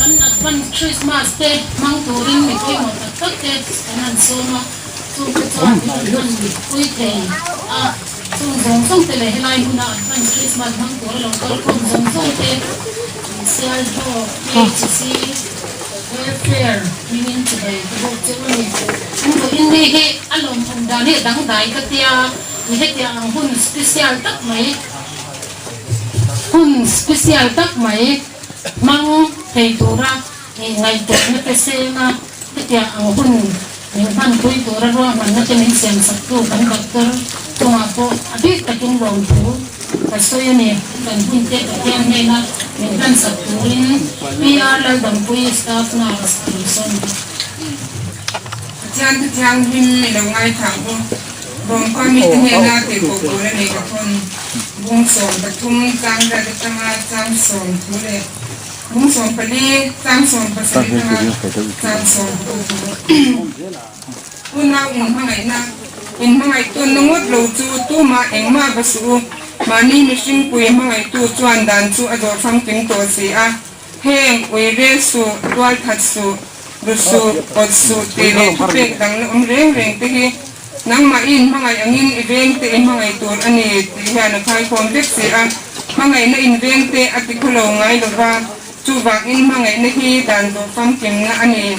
Kan advance Christmas te hmang turin mi pawimawh tak tak te kan han sawm a, chungte chuan min rawn hman pui thei a, chung zawng zawng te leh helai hmuna advance Christmas hmang tura lo kal khawm zawng zawng te Sialhaw PHC Welfare hmingin chibai ka bawk cheu a ni. An vawiin ni hi a lawmawm dan hi a dangdai ka tia, ni hetiang ang hun special tak mai hun special tak mai hmang thei tura ngaihtuahna te seng a, hetiang ang hun min hmanpui tura ruahmanna te min siamsaktu kan doctor chungah pawh a bik takin lawmthu ka sawi a ni. Kan hun te Pathian hnena min hlansak turin PR Laldampui staff nurse an sawn bawk. Pathian thu thianghlim i lo ngaithla ang u. Bawngkua mite hnena tihpawh tur a nei ka thawn. Bung 13 tlang riat atanga tlang 10 leh bung 14 tlang 17 atanga tlang 16 thu. Unau inhmangaihna, inhmangaihtu na ngawt lo chu tumah engmah va suh u. Mahni mihringpui hmangaihtu chuan dan chu a zawh famkim tawh si a. Heng, ui rel suh, tual that suh, ru suh, awt suh tih leh thupek dang la awm reng reng te hi nangmah i inhmangaih angin i veng te i hmangaih tur a ni tih hian a khaikhawm vek si a. Hmangaihna in veng te a ti khulo ngai lova, chuvangin hmangaihna hi dan zawh famkimna a ni.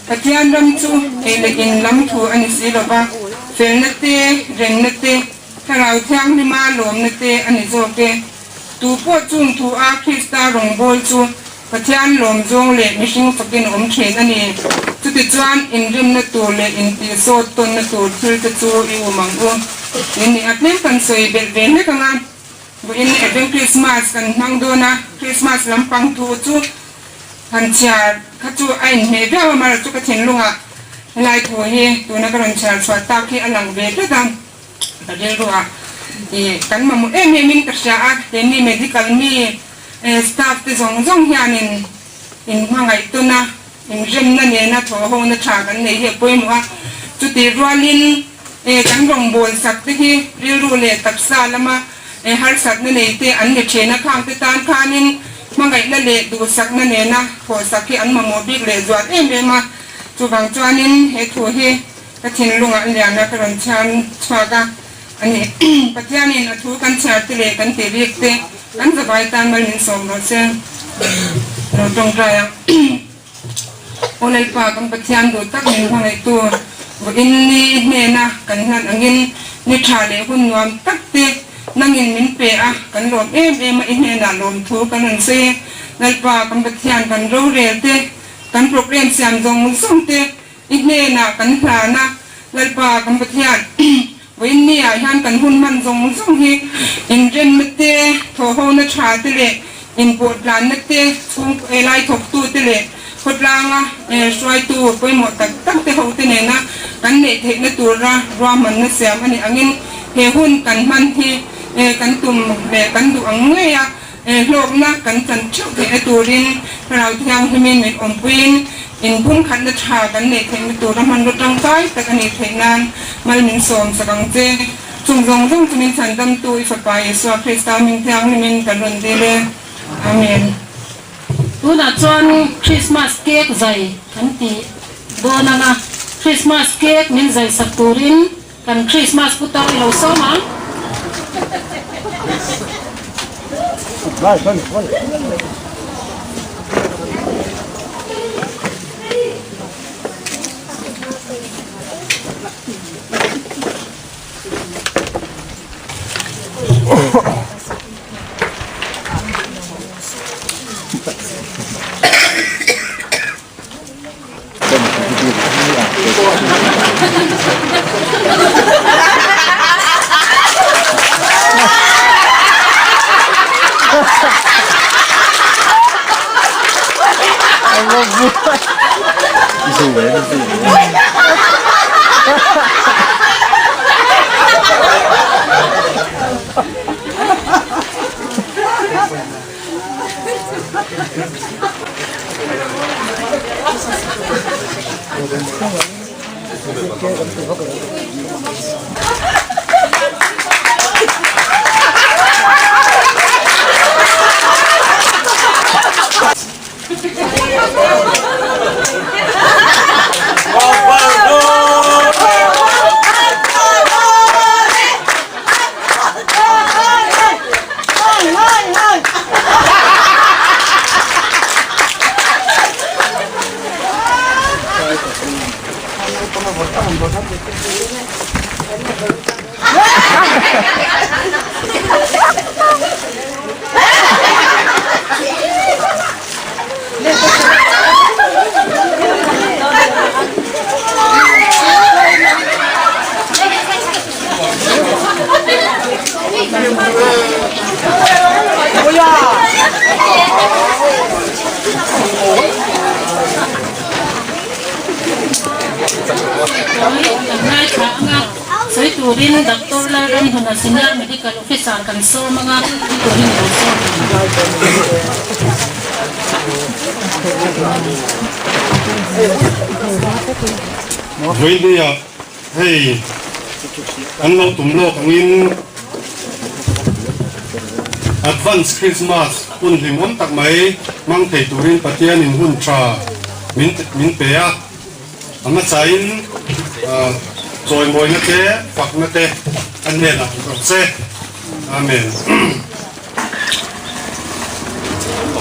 Pathian ram chu ei leh in lam thu a ni si lova, felna te, remna te, Thlarau Thianghlima lawmna te a ni zawk e. Tu pawh chung thu a Krista rawngbâwl chu Pathian lawm zawng leh mihring fakin a awm ṭhin a ni. Chutichuan, inrimna tur leh intihsawt tawnna tur thil te chu i um ang u. Tih ni a tlem kan sawi belh ve hlek ang a. Vawiin Advent Krismas kan hmang dawn a, Krismas lampang thu chu han chhiar kha chu a inhmeh viau a, amaherawhchu ka thinlungah helai thu hi tuna ka rawn chhiar chhuah tak hi a lang ve tlat a. Ka rilru a i kan mamawh em em in ka hria a, keini medical mi staff te zawng zawng hianin in hmangaih tawn a, inremna nena thawhhona tha kan nei hi a pawimawh a, chutih rualin kan rawngbâwl sak te hi rilru leh taksa lama harsatna nei te an ni thin a, khang te tan khanin hmangaihna leh duhsakna nena thawhsak hi an mamawh bik leh zual em em a, chuvang chuanin he thu hi Ka thinlungah lian a ka rawn chhiar chhuak a, ani Pathianin a thu kan chhiar te leh kan tih bik te kan zavai tan mal min sawm rawh se. Lo tawngtai a, Aw Lalpa kan Pathian duh tak min hmangaihtu vawiin ni hnena kan hlan angin ni tha leh hun nuam tak te nangin min pe a, kan lawm em em a i hnenah lawmthu kan rawn sawi e. Lalpa kan Pathian kan rorel te, kan program siam zawng zawng te I hnenah kan hlan a, Lalpa kan Pathian, vawiin ni ah hian kan hun hman zawng zawng hi inremna te, thawhhona tha te leh inpawhtlanna te, chhung lai thawktu te leh khawtlanga hruaitu pawimawh tak tak te ho te nena kan neih theihna tura ruahmanna siam a nih angin he hun kan hman hi kan tum leh kan duh ang ngei a. Hlawkna kan chan theuh theihna turin Thlarau Thianghlimin min awmpuiin inpumkhatna tha kan neih theihna tura hmanraw tangkai tak a nih theih nan mal min sawm sak ang che. Chung zawng zawng chu min chhandamtu i Fapa Isua Krista hming thianghlimin kan rawn dil e. Amen. Tunah chuan Krismas cake zai kan tih dawn ang a, Krismas cake min zai sak turin Kan Christmas putar i lo sawm ang. Kan ngaithla ang a, sawi turin Doctor Lalramhnuna Senior Medical Officer kan sawm ang a, ni turin i lo sawm ang. Vawinia hei an lo tum lawk angin Advance Christmas hun hlimawm tak mai hmang thei turin Pathianin hun tha min pe a. A hmasain chawimawina te, fakna te a hnenah awm rawh se. Amen.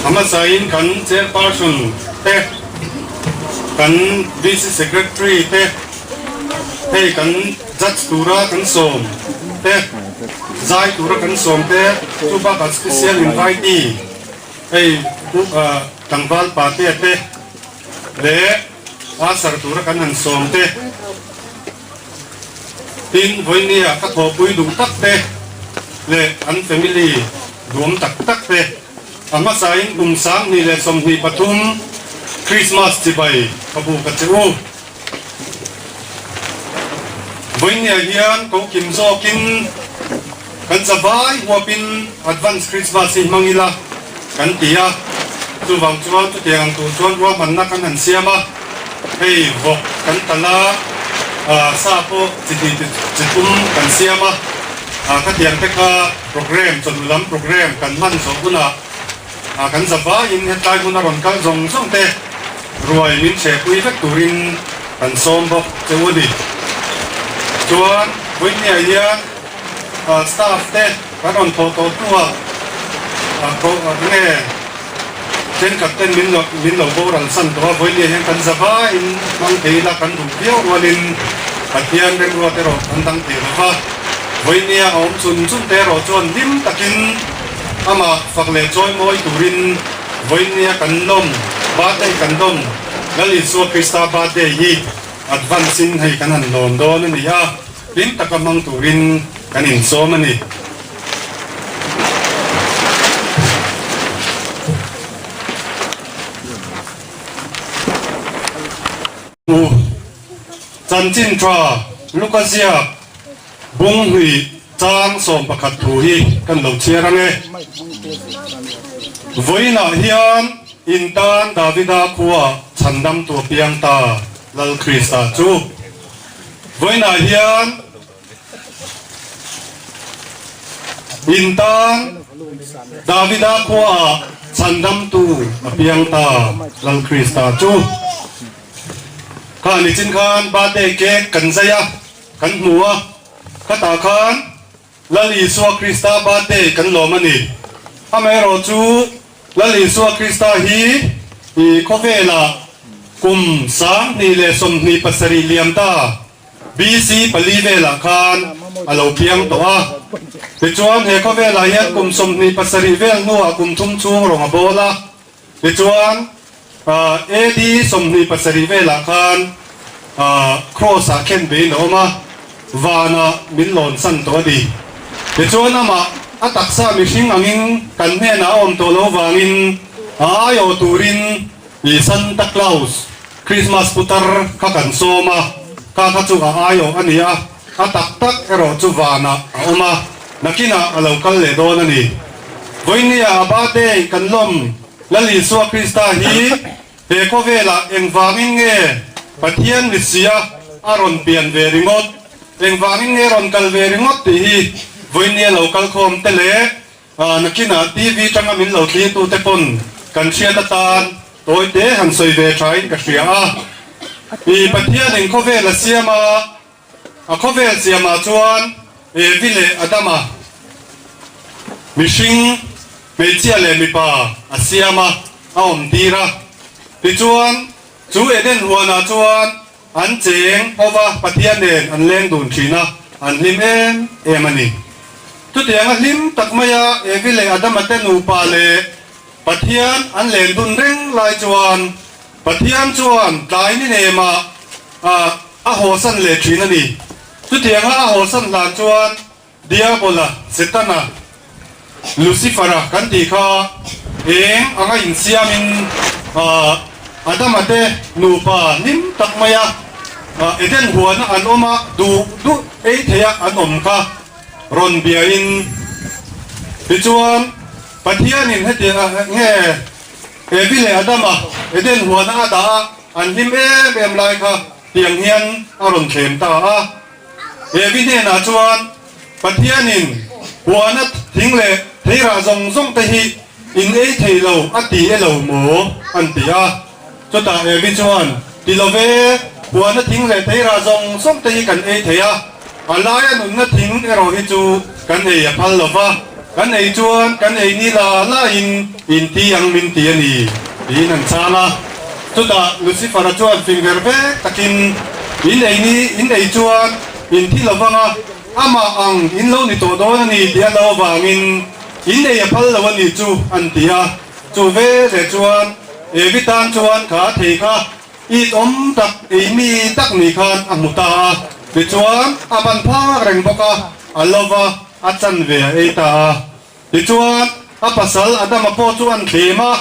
A hmasain kan Chairperson te, kan VC Secretary te, hei kan Judge tura kan sawm te, zai tura kan sawm te, chu bakah Special Invitee hei tlangval Patea te, leh Pastor tura kan han sawm te, tin vawinia ka thawhpui duh tak te leh an family duam tak tak te a hmasain kum 2023 Christmas chibai ka buk a che u. Vawinia hian ko kim zawkin kan zavai huapin Advance Christmas hi hmang ila kan ti a, chuvang chuan chutiang ang tur chuan ruahmanna kan han siam a, hei vawk kan talh a, sa pawh chi hnih chi thum kan siam a, khatiang te kha programme chawhnu lam programme kan hman zawh hunah kan zavaiin hetlai hmun a rawn kal zawng zawng te ruai min chhehpui vek turin kan sawm bawk che u a ni. Chuan vawinia hian staff te kan rawn thawh tawh hnuah nge thenkhat ten min lo min lo boral san tawh a, vawinia hian kan zavaiin hmang thei ila kan duh viau rualin Pathian remruat erawh kan dang thei lo va, vawinia a awm chun chun te erawh chuan hlim takin amah fak leh chawimawi turin vawinia kan lawm birthday kan lawm Lal Isua Krista birthday hi advance in hei kan han lawm dawn a ni a. Hlim taka hmang turin kan insawm a ni. U Chanchin tha Luka ziak bung hnih chang 11 thu hi kan lo chhiar ang e. Vawiinah hian in tan Davida khua chhandam tu a piang ta Lal Krista chu. Vawiinah hian in tan Davida khuaah chhandamtu a piang ta, Lal Krista chu. Kha nichin khan birthday cake kan zai a, kan hmu a, khatah khan Lal Isua Krista birthday kan lawm a ni. Amaherawh chu Lal Isua Krista hi i khawvelah kum 2027 liam ta BC pali velah khan a lo piang tawh a. Tichuan he khawvelah hian kum 27 vel hnuah kum thum chhung rawng a bawl a. Tichuan AD 27 velah khan Cross-ah khen vein a awm a, vanah min lawn san tawh a ni. Tichuan amah a taksa mihring angin kan hnenah a awm tawh lo vangin a aiawh turin. I Santa Claus, Christmas putar kha kan sawm a, kha kha chu a aiawh a ni a, a tak tak erawh chu vanah a awm a, nakinah a lo kal leh dawn a ni. Vawinia a birthday kan lawm Lal Isua Krista hi he khawvelah engvangin nge Pathian misia a rawn pian ve ringawt, engvangin nge rawn kal ve ringawt tih hi vawinia lo kal khawm te leh Nakinah TV tanga min lo thlirtute pawn kan hriat atan tawi te han sawi ve thain ka hria a. I Pathianin khawvel a siam a, a khawvel siamah chuan Evi leh Adama, mihring, hmeichhia leh mipa a siam a, a awm tir a. Tichuan, chu Eden huanah chuan An cheng ho va, Pathian nen an leng dun thin a, an hlim em em a ni. Chutiang a hlim tak maia Evi leh Adama te nupa leh Pathian an len dun reng lai chuan Pathian chuan tlai ni nemah a hawsan leh thin a ni. Chutianga a hawsan hlan chuan Diabola, Setana, Lucifera kan tih kha eng anga insiamin Adama te nupa hlim tak maia Eden huana an awm a, duh duh ei theia an awm kha rawn biain tichuan Pathianin hetiang nge Evi leh Adama Eden huana a dah a an hlim em em lai kha tiang hian a rawn thlem ta a. Evi hnenah chuan Pathianin huana thing leh theirah zawng zawng te hi in ei thei lo a ti e lo maw? an ti a. Chutah Evi chuan, Ti lo ve, huana thing leh theirah zawng zawng te hi kan ei thei a, a laia nunna thing erawh hi chu kan ei a phal lo va, kan ei chuan kan ei ni la laiin in ti ang min ti a ni, tiin an chhang a. Chutah Lucifera chuan fing ver vek takin, In ei ni, in ei chuan in thi lo vang a, amah ang in lo ni tawh dawn a ni tih a lo avangin in ei a phal lo a ni chu, an ti a. Chu ve leh chuan Evi tan chuan kha thei kha it awm tak, ei mi tak ni khan a hmu ta a. Tichuan a ban phak reng bawk a, a lo va, a chanve a ei ta a. Tichuan, a pasal Adama pawh chu an thlem a,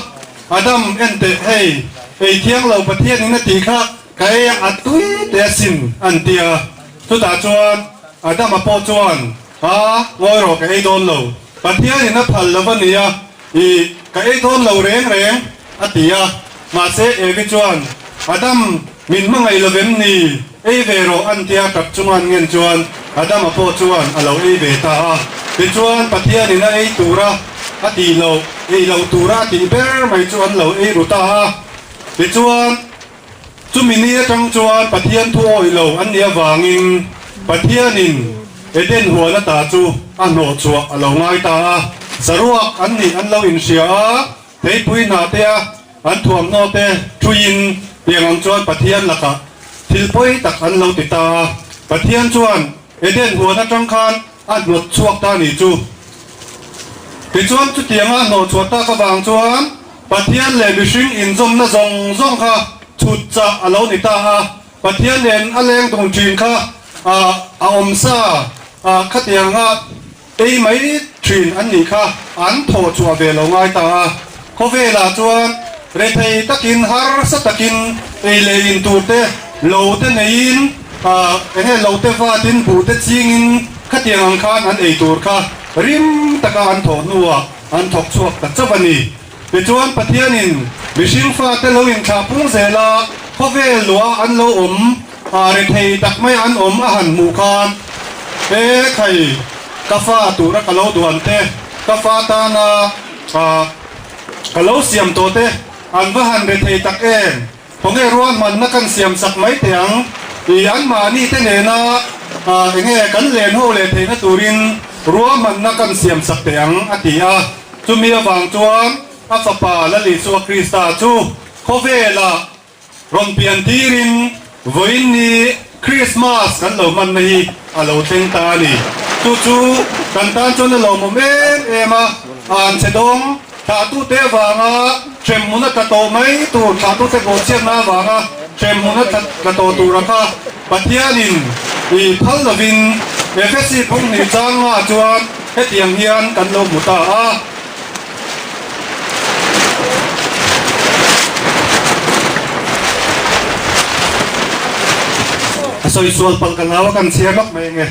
Adam, en teh, hei, ei thiang lo Pathianin a tih kha ka ei a, a tui teh asin, an ti a. Chutah chuan Adama pawh chuan, Ha, ngawi rawh, ka ei dawn lo. Pathianin a phal lo va nia, i, ka ei dawn lo reng reng, a ti a. Mahse, Evi chuan, Adam, min hmangaih lo vem ni? Ei ve rawh, an tia tap chunga an ngen chuan Adama pawh chuan a lo ei ve ta a. Tichuan, Pathianin a ei tura a tih loh, ei loh tura a tih ber mai chu an lo ei ru ta a. Tichuan, chumi ni atang chuan Pathian thu awih lo an nih avangin Pathianin Eden huan ata chu a hnawhchhuah a lo ngai ta a. Saruak an nih an lo inhria a, Theipui hna te a an thuamhnaw te thuiin tiang ang chuan Pathian lakah thil pawi tak an lo ti ta a. Pathian chuan Eden huan atang khan a hnawt chhuak ta ni chu. Tichuan chutianga a hnawh chhuah tak avang chuan Pathian leh mihring inzawmna zawng zawng kha chhut chah a lo ni ta a. Pathian nen a leng dun thin kha a awm sa a khatianga Ei mai thin an nih kha an thawh chhuah ve lo ngai ta a, khawvelah chuan rethei takin harsa takin ei leh in tur te lo te neiin eng nge lo te vatin buh te chingin khatiang ang khan an ei tur kha rim taka an thawh hnuah an thawk chhuak ta chauh a ni. Tichuan Pathianin mihring fate lo inthlah pung zel a, khawvel luah an lo awm Rethei tak mai an awm a han hmuh khan, He khai, ka fa tura ka lo duan te, ka fa tana ka lo siam tawh te, an va han rethei tak em? Khawnge ruahmanna kan siam sak mai teh ang? I anmahni te nena enge kan len ho leh theihna turin ruahmanna kan siam sak teh ang, a ti a. Chumi avang chuan a fapa Lal Isua Krista chu khawvelah Rawn pian tirin vawiin ni Krismas kan lo hmanna hi a lo thleng ta a ni. Chu chu kan tan chuan a lawmawm em em a, an che dawng thlahtute avanga hremhmun a tla tawh mai tur, thlahtute bawhchhiatna avanga hremhmun a tla tawh tura kha Pathianin i phal lovin Efesi phunghnih changa chuan hetiang hian kan lo hmu ta a. sawi sual palh ka hlau a kan chhiar lawk mai ange.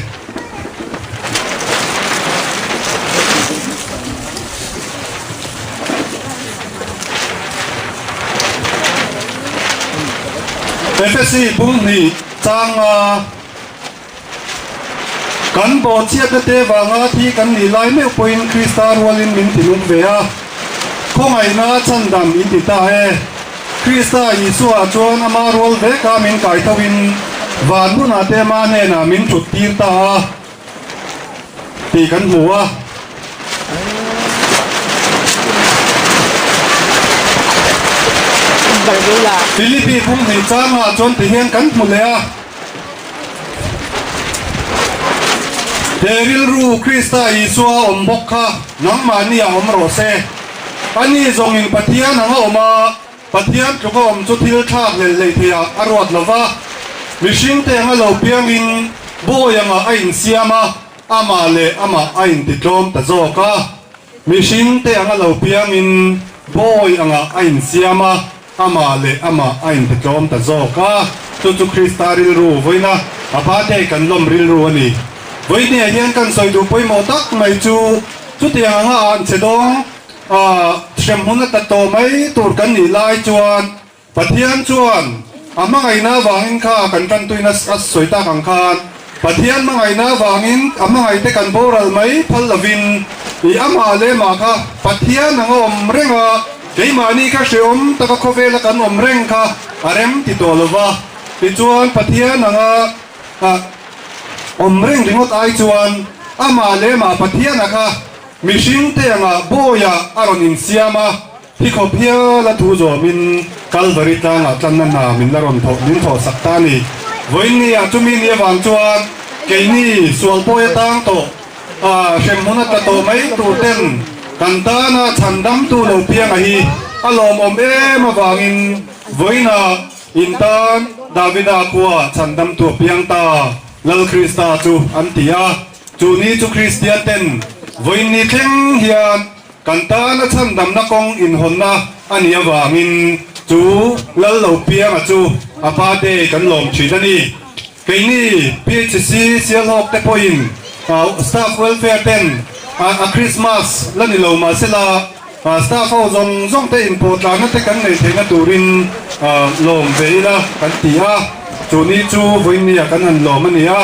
Efesi bung hnih changa kan bawhchhiatna te vanga thi kan nih lai meuh pawhin Krista rualin min ti nung ve a, khawngaihna chhandam in ti ta e. Krista Isua chuan ama rual veka min kai thoin van hmunah te ama hnenah min thut tir ta a tih kan hmu a. Philippi bung hnih changah chuan ti hian kan hmu leh a. He rilru Krista Isua awm bawk kha nangmahni a awm rawh se. Ani zawngin Pathian ang a awm a, Pathian tluk a awm chu thil thlak hlel hlei theiah a ruat lo va. Mihring te anga lo piangin bawi angah a insiam a, amah leh amah a intitlawm ta zawk a. Mihring te anga lo piangin bawi angah a insiam a, amah leh amah a intitlawm ta zawk a. Chu chu Krista rilru vawiina a pate kan lawm rilru a ni. Vawihniah hian kan sawi duh pawimawh tak mai chu chutiang anga an che dawng a, hremhmun a tla tawh mai tur kan nih lai chuan Pathian chuan a hmangaihna avangin kha kan tantuina a sawi tak ang khan Pathian hmangaihna avangin a hmangaihte kan boral mai phal lovin i amah leh mah kha Pathian ang a awm reng a, keimahni kha hrehawm taka khawvela kan awm reng kha a rem ti tawh lova. Tichuan Pathian anga a awm reng ringawt ai chuan amah leh mah Pathiana kha mihringte anga bawiah a rawn insiam a. Hi khawp hial a thu zawmin Kalvari tlangah tlanna hna min la rawn thawh min thawh sak ta a ni. Vawiinni-ah chumi ni avang chuan keini sual pawi atang tawh a hremhmun a tla tawh mai tur ten kan tana chhandamtu lo pianga hi a lawmawm em avangin vawiinah in tan Davida khua chhandamtu a piang ta Lal Krista chu an ti a. Chu ni chu Kristian ten vawiinni thleng hian Kan tana chhandamna kawng inhawnna a nih avangin chu Lal lo pianga chu a pa te kan lawm thin a ni. Keini PHC Sialhawk te pawhin staff welfare ten a Christmas la ni lo mahsela staff ho zawng zawng te inpawhtlanna te kan nei theihna turin lawm ve ila kan ti a, chu ni chu vawiinnia kan han lawm a ni a.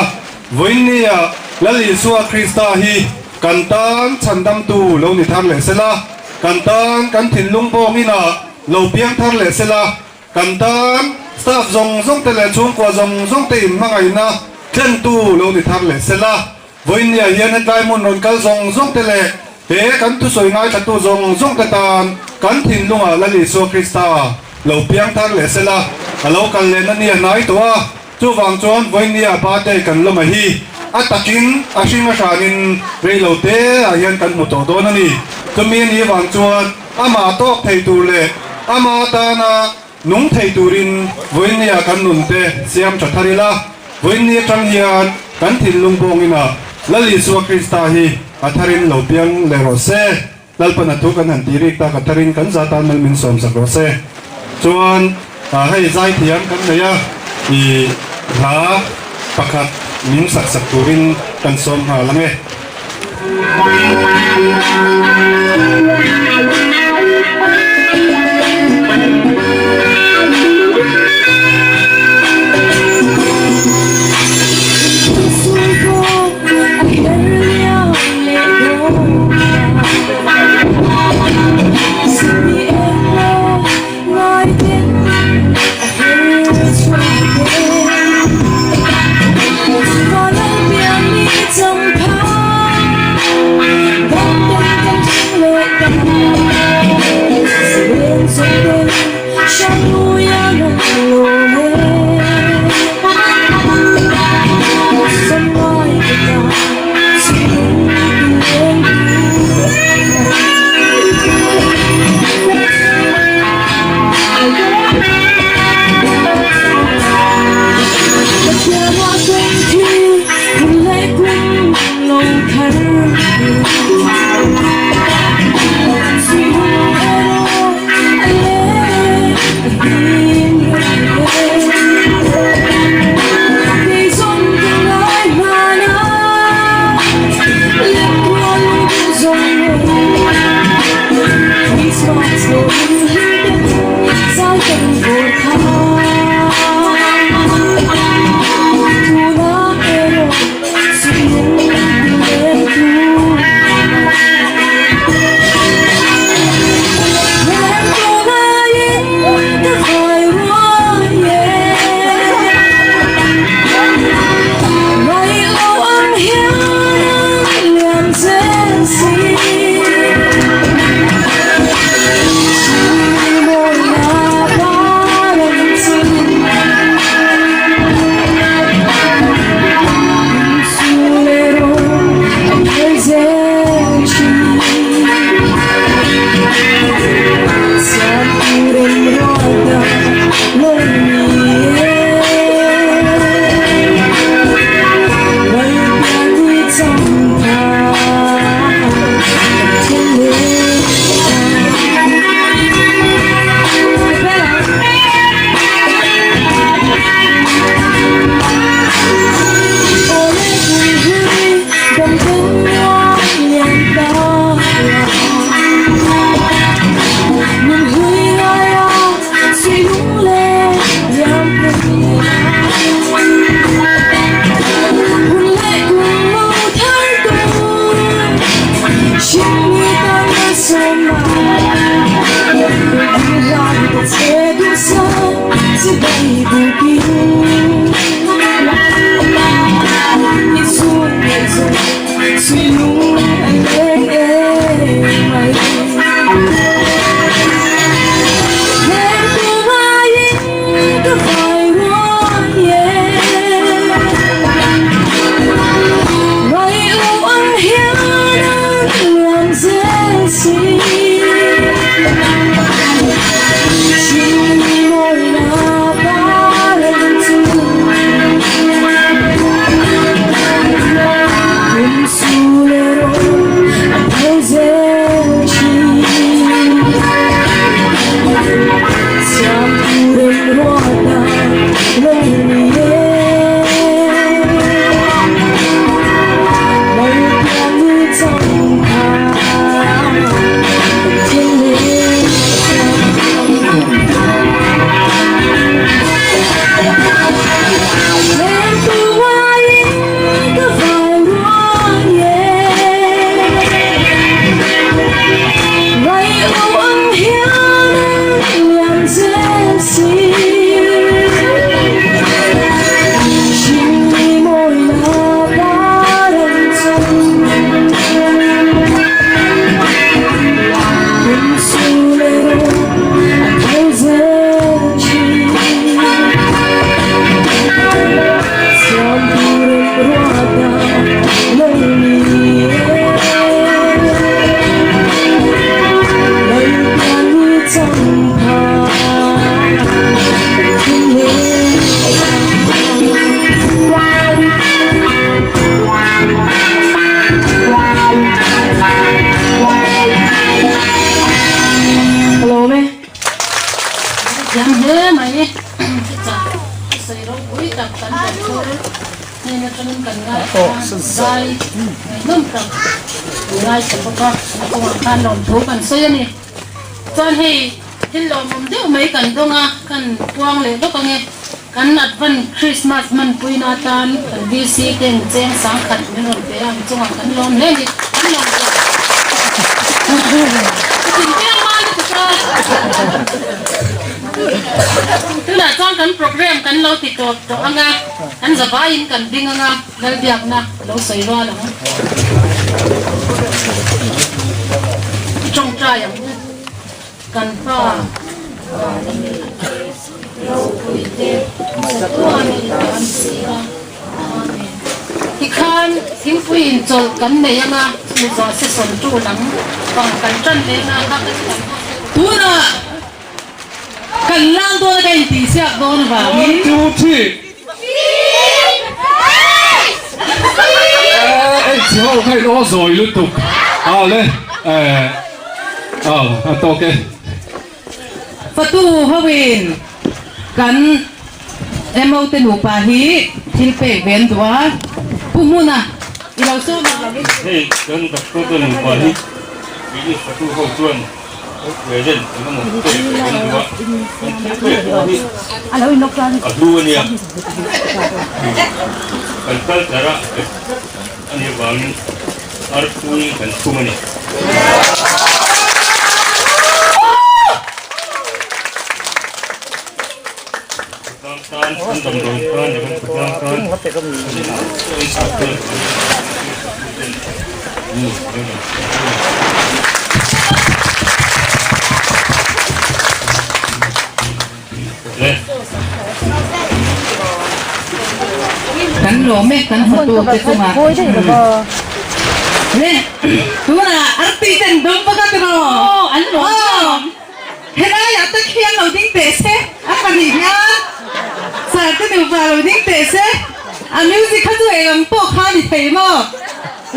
Vawiinnia Lal Isua Krista hi Kan tan chhandamtu lo ni thar leh sela, kan tan kan thinlung bawngin-ah lo piang thar leh sela, kan tan staff zawng zawng te leh chhungkua zawng zawng te inhmangaihna thlentu lo ni thar leh sela, vawiinniah hian hetlai hmun rawn kal zawng zawng te leh he kan thusawi ngaithlatu zawng zawng te tan kan thinlungah Lal Isua Krista lo piang thar leh sela, a lo kal lehna ni a hnai tawh a. Chuvang chuan vawinia pate kan lawm a hi a takin a hring a hranin rei lo te ah hian kan hmu tawh dawn a ni. Chumi a nih vang chuan amah tawk thei tur leh ama tana nung thei turin vawinia kan nun te siam tha thar ila, vawinia atang hian kan thinlung bawngin ah Lal Isua Krista hi a tharin lo piang leh rawh se. Lalpan a thu kan han tih rik tak a tharin kan za tan mal min sawm sak rawh se. Chuan hei zaithiam kan nei a, i hla pakhat min sak sak turin kan sawm nghal ang e. Thiam hle mai chutah a sawi ropui tak kan doctor hnen atangin kan ngaithla zai ngaihnawm tak kan ngaithla bawk a a kawngah khan lawmthu kan sawi a ni chuan hei thil lawmawm deuh mai kan dawng a kan puang leh lawk ange kan advance Christmas hmanpuina atan kan VC ten cheng sangkhat min rawn pe a ang chungah kan lawm hle a ni kan lawm tawh Tin piang mai lutuk a. Tunah chuan kan program kan lo ti tawp tawh ang a, kan zavaiin kan ding ang a, Lalbiakna lo sawi rual ang. I tawngtai ang u, kan pa van ami ropui te chatuan in kan si a, Amen. Tikhan thingpui in chawlh kan nei ang a, chumi zawh session tu lam pang kan tan leh ang a, kha ka chu kan hawk te. Tunah kan lang dawn a ka intihsiak dawn avangin. One, two, three. Eh, chi ho kha in aw zawi lutuk. Aw le, eh, aw, a tawk e. Fatu hoin kan MO te nupa hi thil pek ve an duh a, Pu Hmuna i lo sawm ang lo. Hei kan doctor te nupa hi keini fatu ho chuan present eng emaw pek ve an duh a, kan thil pek pawh hi a hlu a nia, kan culture a a nih avangin arpui kan thum a ni. Khawtlang tan, kan damdawi tan leh kan khawtlang tan Kan lawm e kan hotu te chungah le tunah arti ten dawng bawk a tiraw Aw an lawm chiang Helai ah tak hian lo ding teh se a pahnih hian sir te nupa lo ding teh se a music kha chu eng ang pawh kha ni thei maw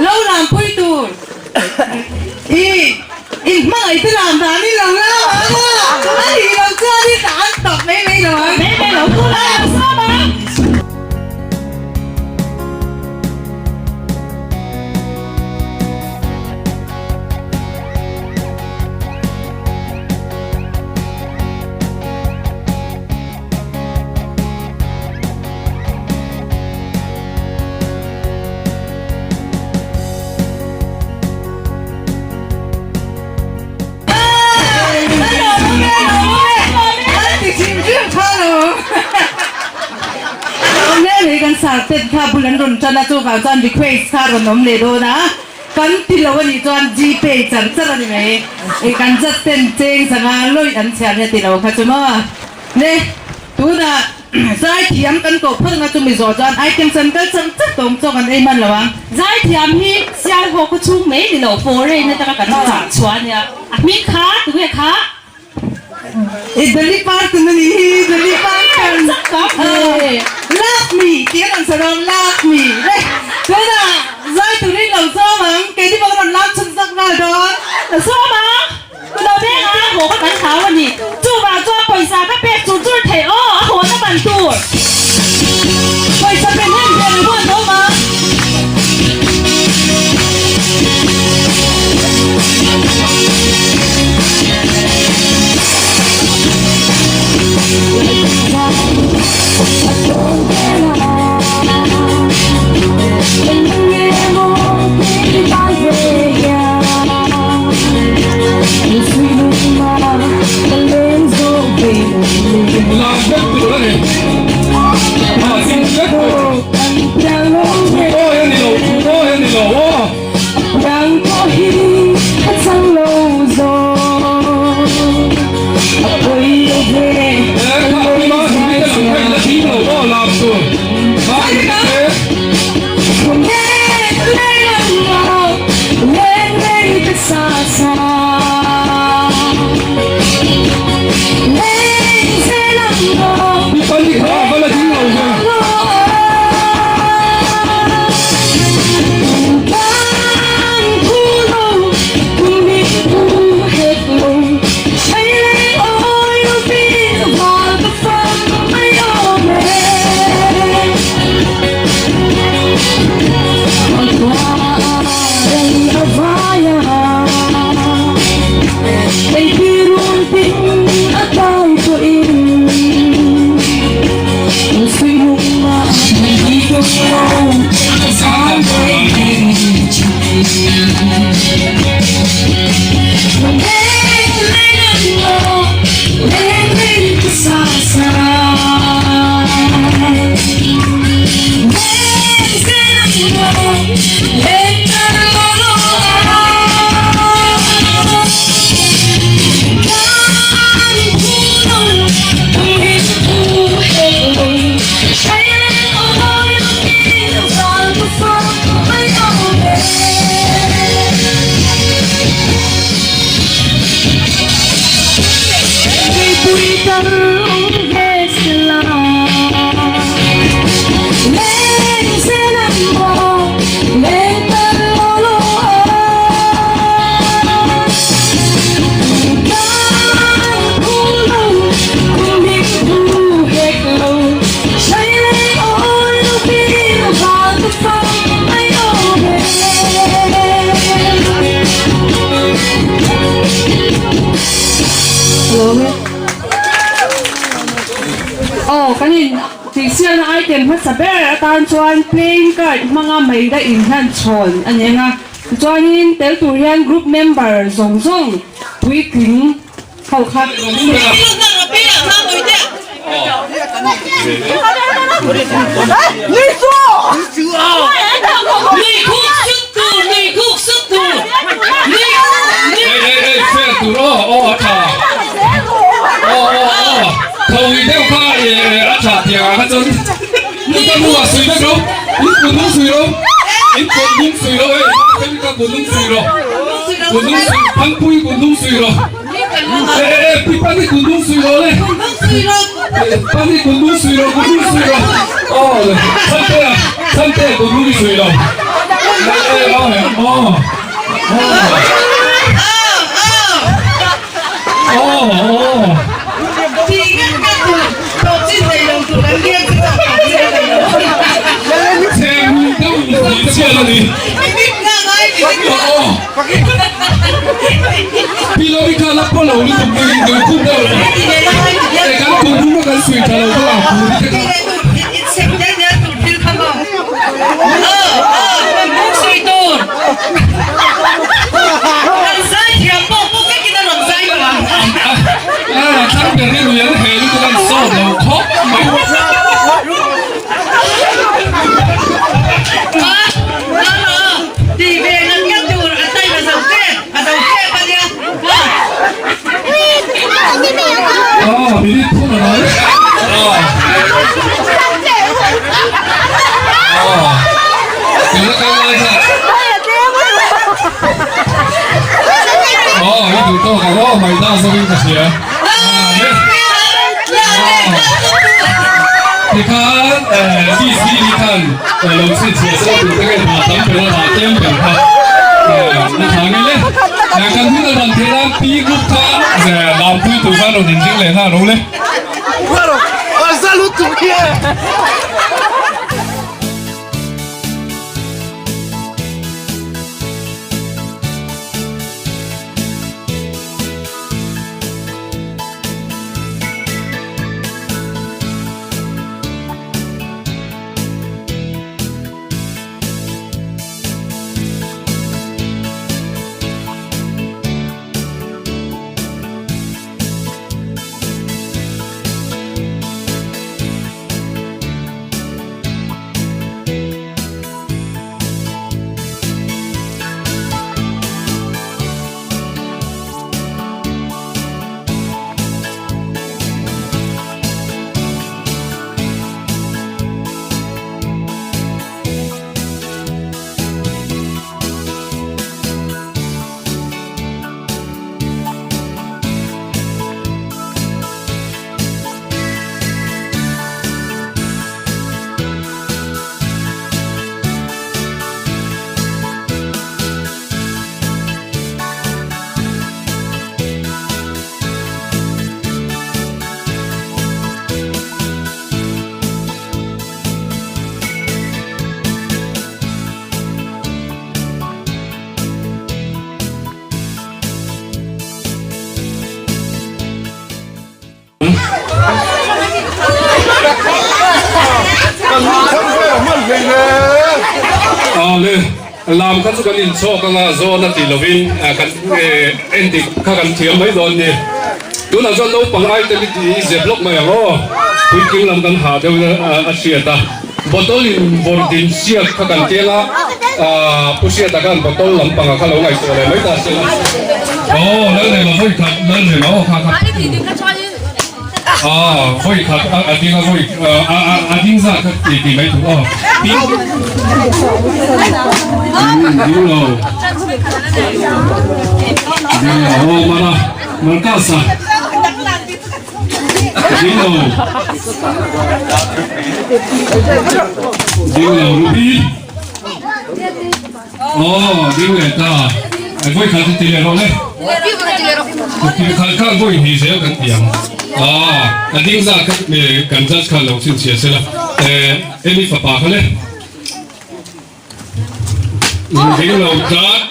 lo lam pui tur i in hmangaih te lam dan in lo lam ang a a nih loh chuan i tan tawp mai mai lo ang. Mai mai lo tu lai lo sawm ang. Kan sarten kha bul an rawn tan a chuvang chuan request kha rawn awm leh dawn a. Kan ti lo a nih chuan Gpay char char a ni mai. I kan zat ten cheng sanga lawih an chhiar hi a ti lo kha chu maw. Le tunah zaithiam kan koh phawt anga chumi zawh chuan items an kal char char tawng chawk an ei hman lo ang. Zaithiam hi Sialhaw khaw chhung mai ni lo foreign atanga kan chah chhuah a nia. A hming kha tunge? nge kha? I Dolly Parton a nih hi, Dolly Parton. Love me tih a rawn sawi dawn, love me. Le, tunah zai turin lo sawm ang, keini pawh ka rawn lak chhun zawk nghal dawn. Sawm ang, lo beng a, haw ka kan hlau a ni. Chuvang chuan pawisa ka pek chur chur theih aw, a haw na ban tur. Pawisa pe hnem hnem i huan awm ang. Lam vek tur a ni. Ah, ding vek tur. Awi a ni lo, awi a ni lo aw. Eh, kha pi ma hmi te lang kha in la ding lo aw lam tur. Kha in te. Pi pali kha a va la ding lo ve. Aw kan in tihsialna item hmasa ber atan chuan playing card hmanga meida inhlan chhawn a ni ang a, tichuanin tel tur hian group member zawng zawng puitling ho kha. Hei hei hei fair tur aw aw a tha aw aw aw tho i deuh kha e a tha tiang ah kha chuan in ka hnu ah sui vek lo in kut hnung sui lo in kut hnung sui lo hei hei ka kut hnung sui lo kut hnung sui thangpui kut hnung sui lo e e e pi pani kut hnung sui lo le pani kut hnung sui lo kut hnung sui lo aw chhangte ah chhangte kut hnung i sui lo e e aw aw Aw i duh tawk ang aw mai ta zawin ka hria. Tikhan DC ni khan lo chhinchhiah se tur te nge hna tam ber a hna tlem ber kha a tha nge le. Kan hun a ran theih nan P group kha lampui tur khan rawn inring leh nghal ro le. Le lam kha chu kan inchhawk anga zawn a tih lovin kan endik kha kan thiam mai dawn ni. Tunah chuan naupang item i tih i zep lawk mai ang aw. Puitling lam kan ha deuh a hriat a. Bottle in vawrh din siak kha kan keng a, Pu Hriata khan bottle lampangah kha lo ngaihtuah leh mai ta se la. Aw Lalrema vawi khat Lalrema aw kha kha. Aw vawi khat a ding a vawi a ding zat kha ti ti mai tur aw. Ding lo. Ding lo aw mara Marcus a. Ding lo. Ding lo Ruby. Aw ding leh ta. Ai vawi khat ti leh rawh le. Ti khat khan vawi hnih zel kan ti ang. Aw a ding zat kha kan judge khan lo chhinchhiah sela. Emi fapa kha le. Ding lo tlat.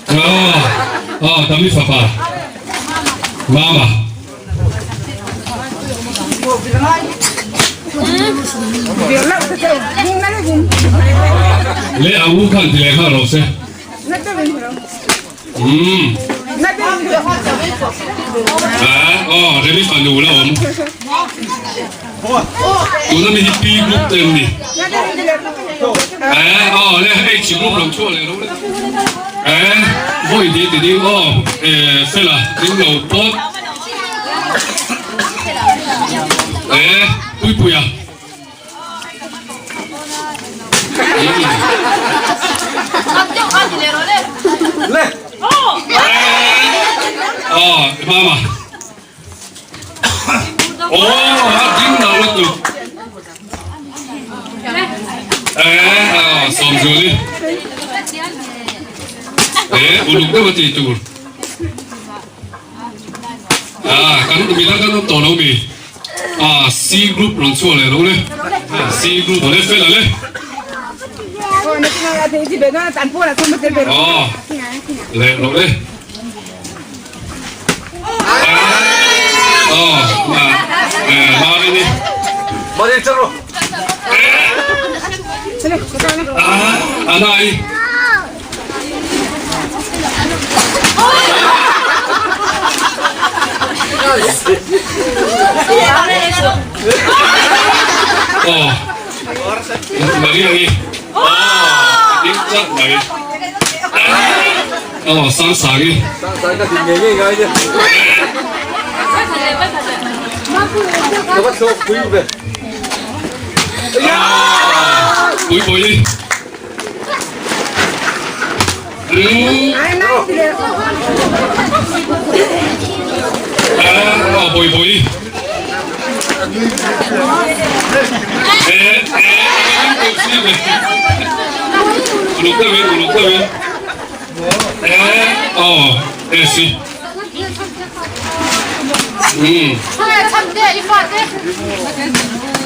Aw aw Dami fapa. Mama. Le a u khan ti leh kha ro se. Umm. Ah, aw, Remi fanu la awm. Tuna mi hi P group te an ni. Eh, aw, le H group lo chhuah leh ro le. Eh, vawi ti ti ding aw, eh, fela ding lo pawt. Eh, Puipuia. Aw mama aw a ding lo lutuk eh aw Sawmzuali eh uluk deuh a tih tur ah kan midang kan awm tawh lo mi. Ah C group rawn chhuah leh lo le C group le fel le Oh le lo le Oh ma eh ma ni ni Ah anai Aw Maria hi aw ding chat mai aw sang sang hi pui pui. Ah, boi boi. Eh, eh, uluk deuhin, uluk deuhin. Eh, oh, eh si. Hmm.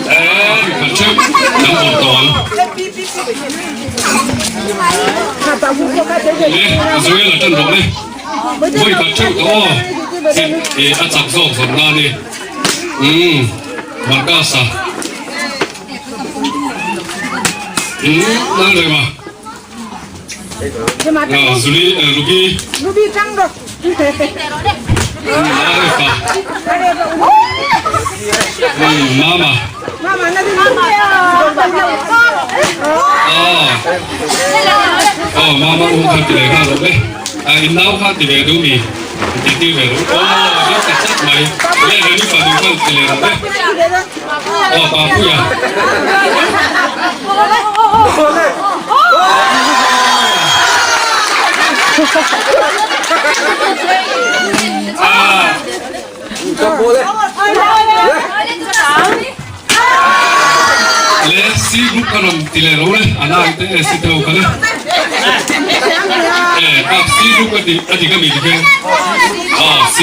Eh, kan theuh kan bawr tawh ang. Le, Israel a tan rawh le. Vawi khat theuh tawh aw. Eh, a chak zawk zawk na ni. Hmm, Marcus-a. Hmm, nang reng a. Zuli Ruby Ruby tang ro Arefa Mama Mama na din Oh mama u kha ti le kha ro le in nau kha ti ve du mi ti ti ve ro oh ni ta chat mai le le ni pa du kha ti le ro le oh pa pu ya Le C group ka rawn ti leh lo le a nai te e si teu ka le e a C group a ti a ti ka mi ti khe a C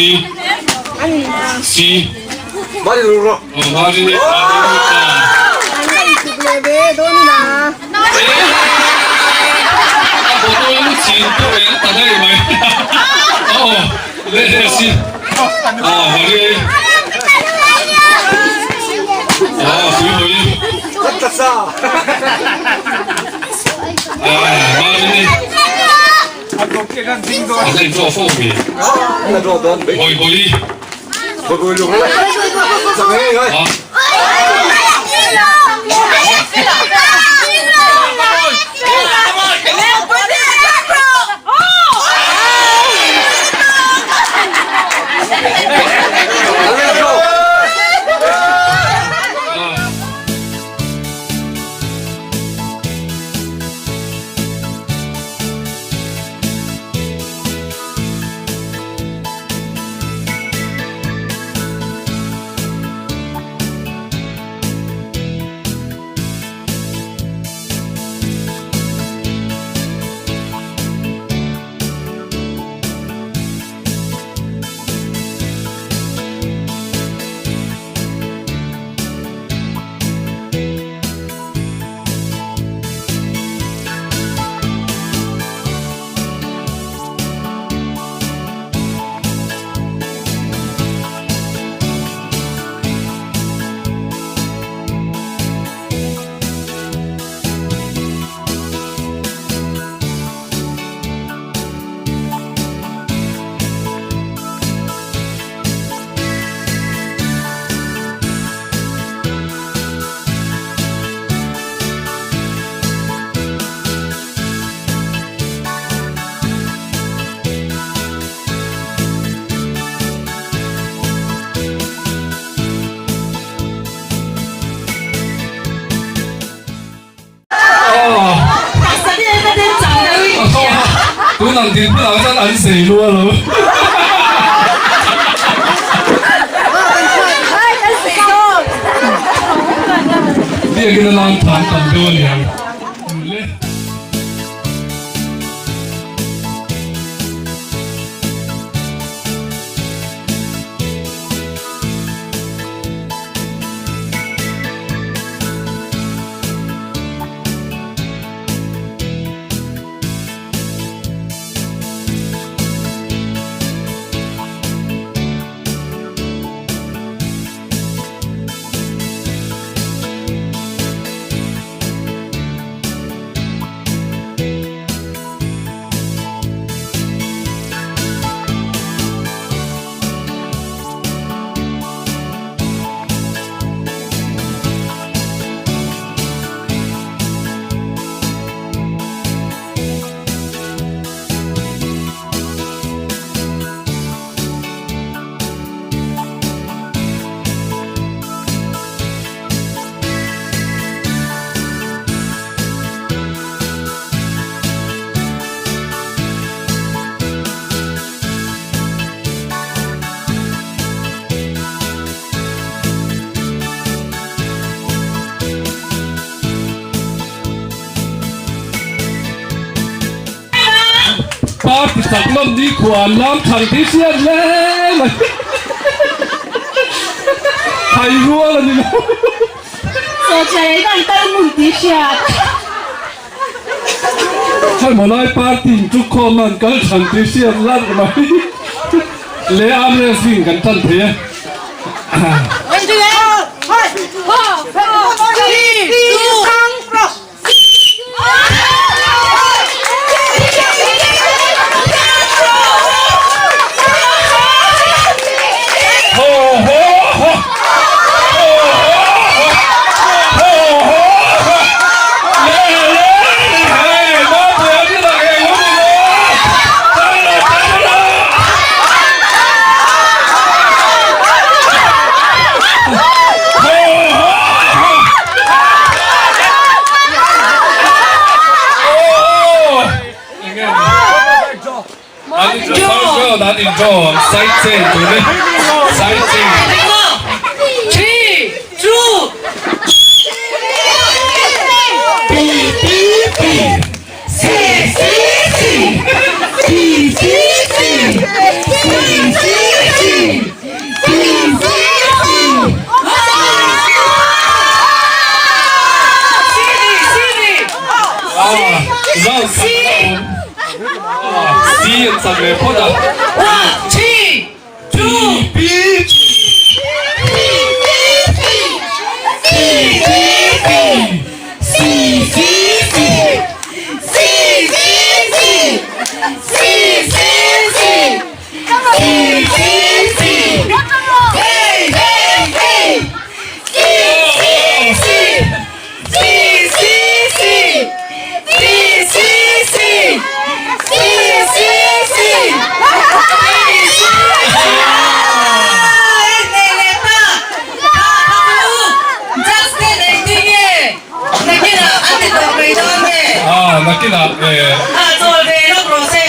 C oh mari ni a bottle chin tu e ta dai mai oh le e C oh mari oh pui pui ah mari ni a hlein chaw fo mi boi boi ah Tun ang din bulah chuan an sei lu alo. Biakin a lang than tam deuh a niang. Party chak lawm ni khua an lam thang tih hriat hle mai. Thai rual a ni lo. Sawchai an kal hmun tih hriat. Hei mawlai party in tuk khawm an kal than tih hriat larh mai. Le arm wrestling kan tan thei e. Ho ho ho! Ho ho ho! Ho ho ho! Le le hei Mapuia chu dah ngei lo ni maw? Tang lo tang lo! Ho ho ho! An indraw, an indraw, side chain tur ni, side chain. 3, 2, P P P C C C P C C C C C P C C Round khat a awm. C an chak leh phawt a. P P P P C C C C C C C C C P P C Ah, nakinah eh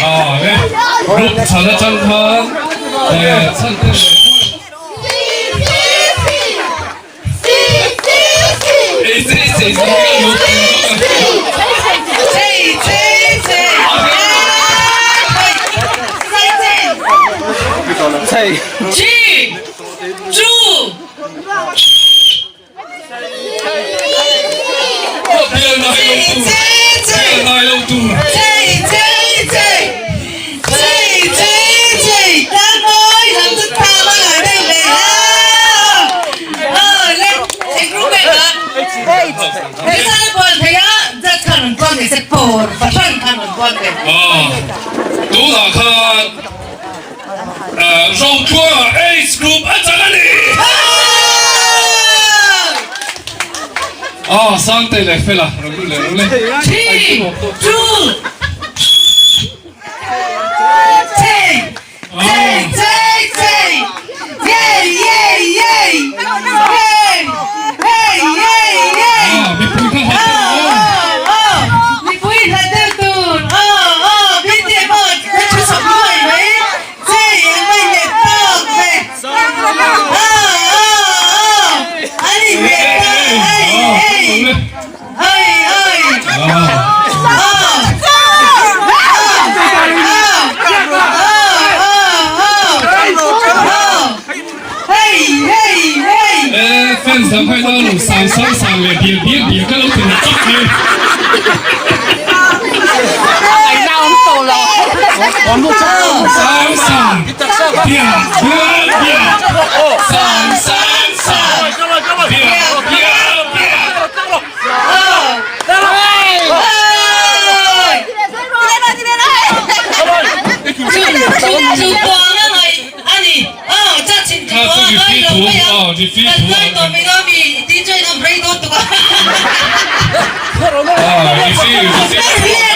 ah eh group chhan atang khan eh chhan te leh Tunah khan Rotluanga Age Group a chang a ni! Aw Sangte leh Fela rawn lut leh rawh le. Mipui kha hlat deuh aw. Mipui hlat deuh tur E fans dang kha ina lo sang sang sang leh bial bial bial ka lo ti leh tlat mai. Sang sang bial bial bial sang sang sang bial bial bial. Kha chu referee thu aw referee thu aw referee referee.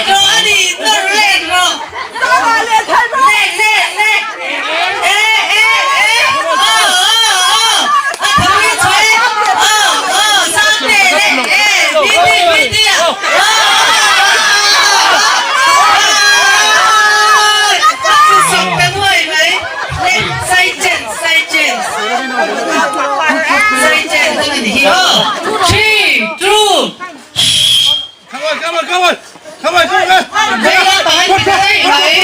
ta daih mai.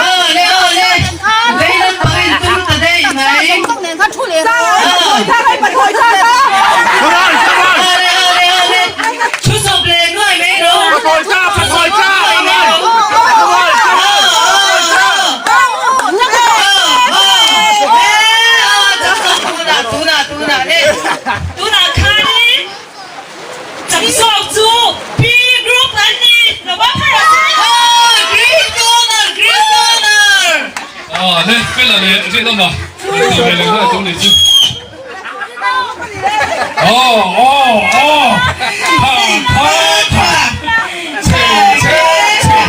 Awle awle vei lampang in tum ta daih mai. Awle awle awle thu sawp leh nuai mai ro. Thu sawp nuai mai ro. Tunah khanin chak zawk chu P group an ni lo va phar a se. Green corner, green corner. Aw le fela leh rinawma in tih ve leh nghal tur nih chu. Aw aw aw tha tha tha chhe chhe chhe.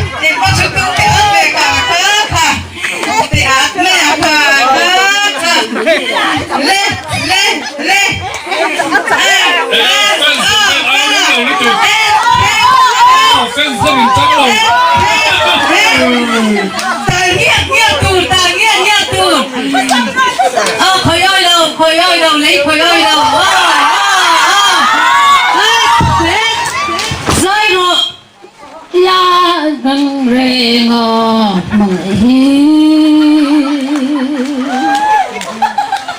Fans lam in tang lo. La dang reng a hmangaih hi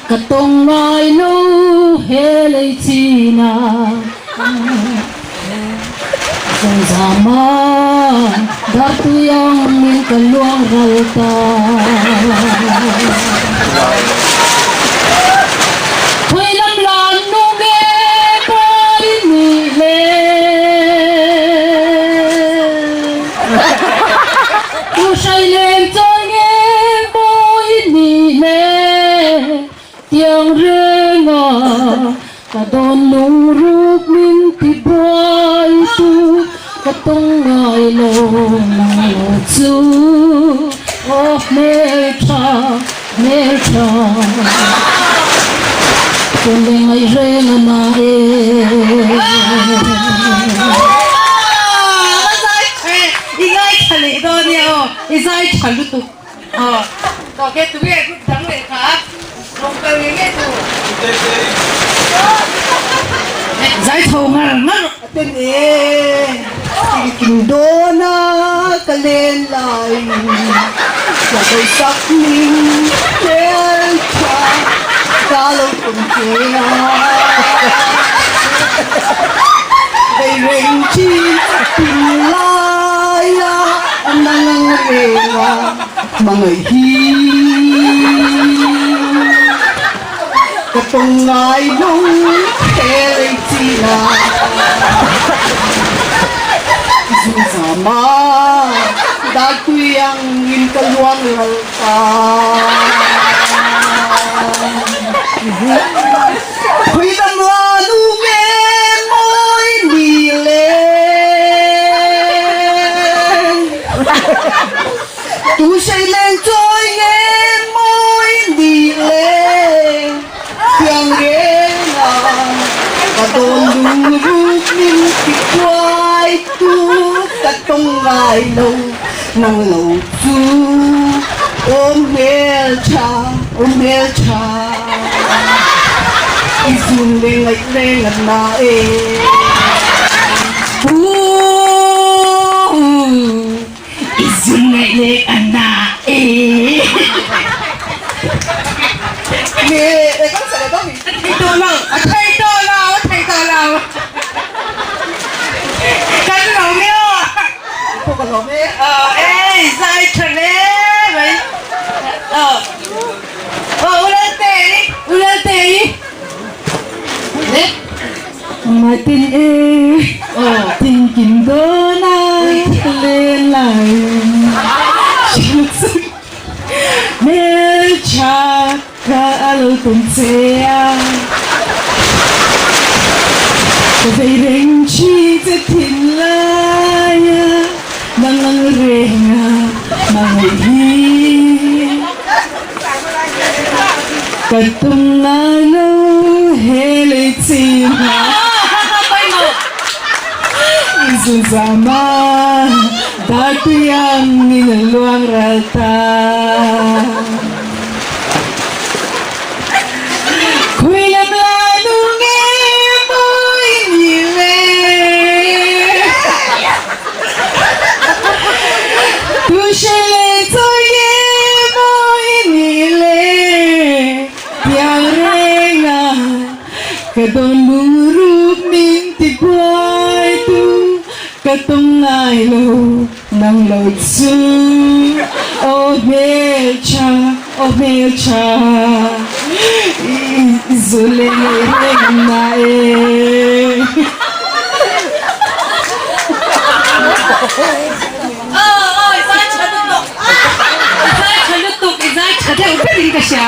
ka tawng ngai lo he lei chin a Zungzam a dar tui ang in ka luang ral ta. Khawi lam lan nu nge pawi nih le? Tu hrai leng chawi nge pawi nih le? Tiang reng a ka dawn lungruk min ti buai tu ka tawng ngai lo nang lo chu aw hmeltha Hmeltha Kum leh ngaih reng a na e. I ngaithla leh dawn nia aw, i zai tha lutuk aw. Tawh ke tu nge group dang leh kha rawn kal nge nge tu. Zai chho ngar ngar. Ten e tinkim dawn a ka len laiin ka hawisak ning hmel tha ka lo tum che a. Vei reng thin a pin lai a a nang reng a hmangaih hi. Ka tawng ngai lung he lei chin a Zungzam a dar tui ang in ka luang ral ta. Khui dam la nu nge mawi ni le Tu sei leng chawi nge mawi ni le Thiang reng a ka dawn lung ruk min ti kuai tu ka tawng ngai lo nang lo chu Aw hmeltha aw hmeltha I zun le ngaih reng a na e. I zun ngaih leh a na e. A thei tawh lo, a thei tawh lo, a thei tawh lo. Kan lawm e aw. Ka lawm e. Aw ei zai tha hle mai. Aw aw u Laltei, u Laltei. Le. Matin e tinkim dawn a len laiin Hmeltha ka a lo tum che a Ka vei reng thin che thinlai a Nang ang reng a hmangaih hi Ka tum ngai lo he lei chin a I zunzam a dar tui ang in a luang ral ta. Khui lam lai nu nge mawi ni le. ngai lo nang lo chu aw hmeltha aw hmeltha i zu leh ngei reng an na e. Aw aw i zai tha lutuk i zai tha lutuk i zai tha deuh berin ka hria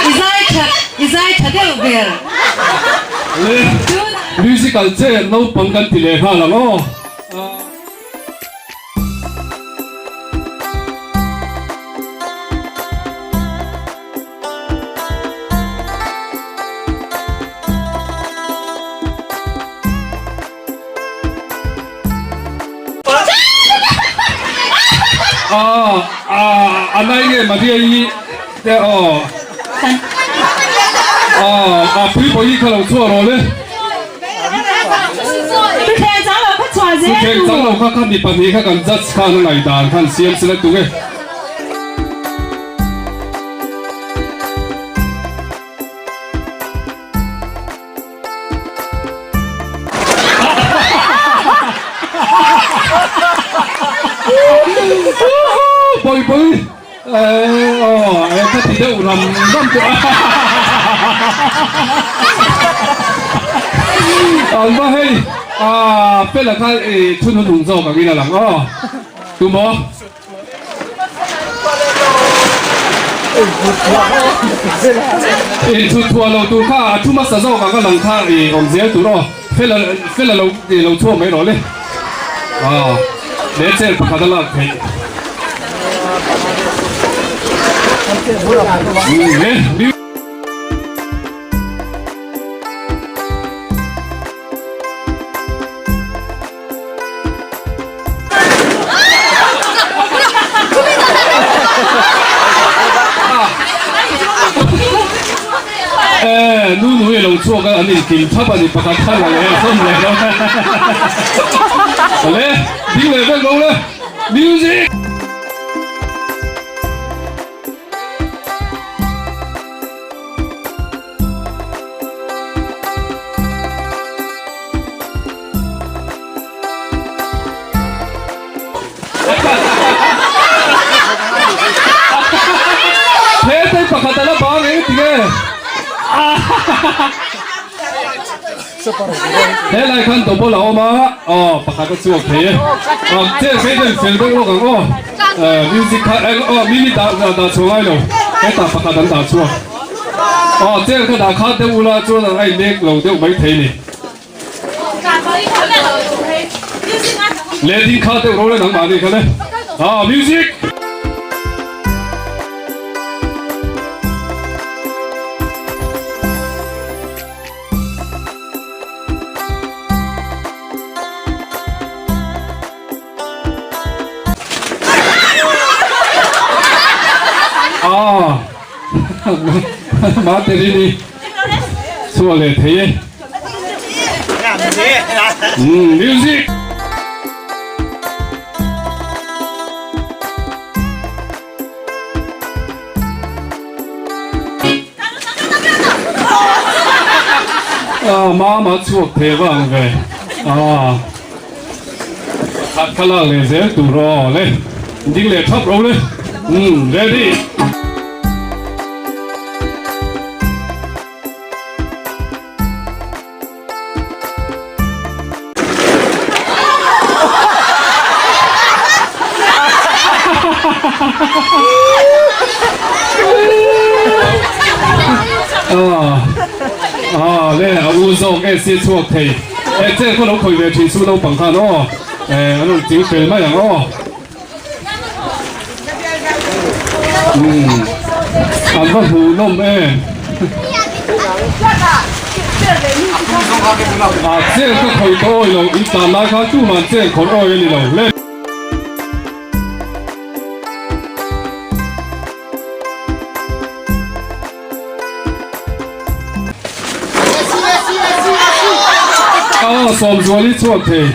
i zai tha i zai tha deuh ber. Le musical chair naupang kan ti leh nghal ang aw. A nai nge Maria i te aw a pui pawh hi kha lo chhuah rawh le. Thutthleng chang lo kha chhuah zel tu. Thutthleng chang lo kha kha mi pahnih kha kan judge khan a ngaihdan khan siam sila tung e. Pawih pawih aw e ka ti deuh ram ram tawh a an va hei a fela kha i thun hun zawk angin a lang aw tumaw. Inchhut thuah lo tur kha a thu hmasa zawk ang a lang kha i awm zel tur aw. Fela fela lo i lo chhuak mai rawh le. Aw le chair pakhat a lak theih. Le. Eh, nu nui lo chhuak a an inkim thap a ni pakhat khan a leh sawm leh lo. Le, ding leh vek lo le. Music! He te pakhat ala bang eng ti nge? He lai khan double a awm a, aw pakhat a chhuak thei e. Chair phei ten fel deuh lawk ang aw. Music kha aw mini dah dah chhuah ngai lo. Hetah pakhat an dah chhuak. Aw chair kha dah khat deuh ula chuan a inlek lo deuh mai thei ni. Leh ding kha deuh ro le nangmah nih kha le. Ah music. Ah ma te ri ni chhuah leh thei e. Music. Ah mama chhuak thei vang ve. Ah. Khat kha lak leh zel tur aw le. Ding leh thap ro le. Umm ready. Ah le a u zawk e si chhuak thei e che khaw lo khawi ve thin chu naupang khan aw e an rawn ting fel mai ang aw umm an va hmuh nawm em a chen ka khawi ka awi lo in tan lai khan tuman chen khawr awi a ni lo le. Aw Sawmzual i chhuak thei.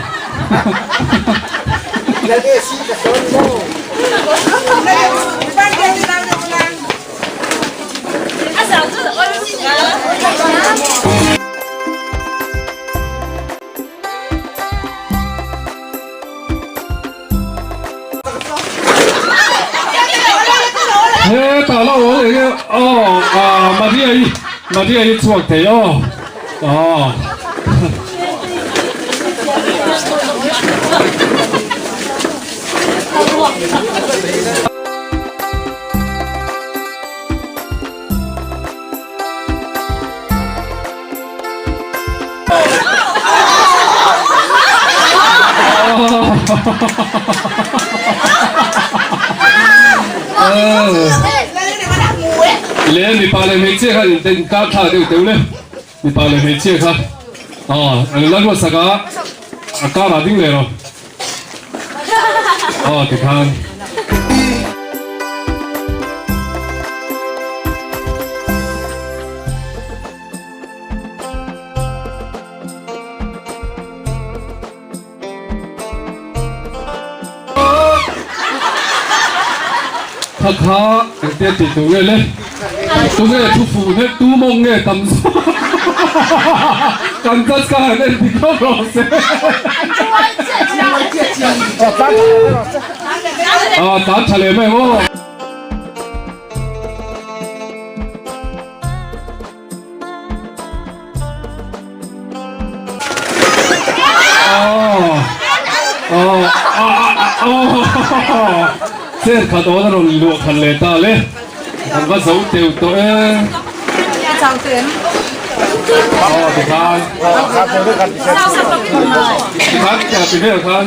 Hetah la awl eng e aw ah Maria i Maria i chhuak thei aw ah. Le mipa leh hmeichhia kha in inkar thlak deuh teuh le mipa leh hmeichhia kha aw la ruatsak a a karah ding leh rawh aw tikhan. Kha kha engtia tih tur nge le? Tunge thu fuh hle tu mawng nge tam zawk? Kan judge kha han en dik hlawm rawh se. Ah tan tha leh mai ang aw. Chen khat awn a rawn luah khat leh ta le, an va zo teuh tawh e. Aw tikhan tikhan ti vel khan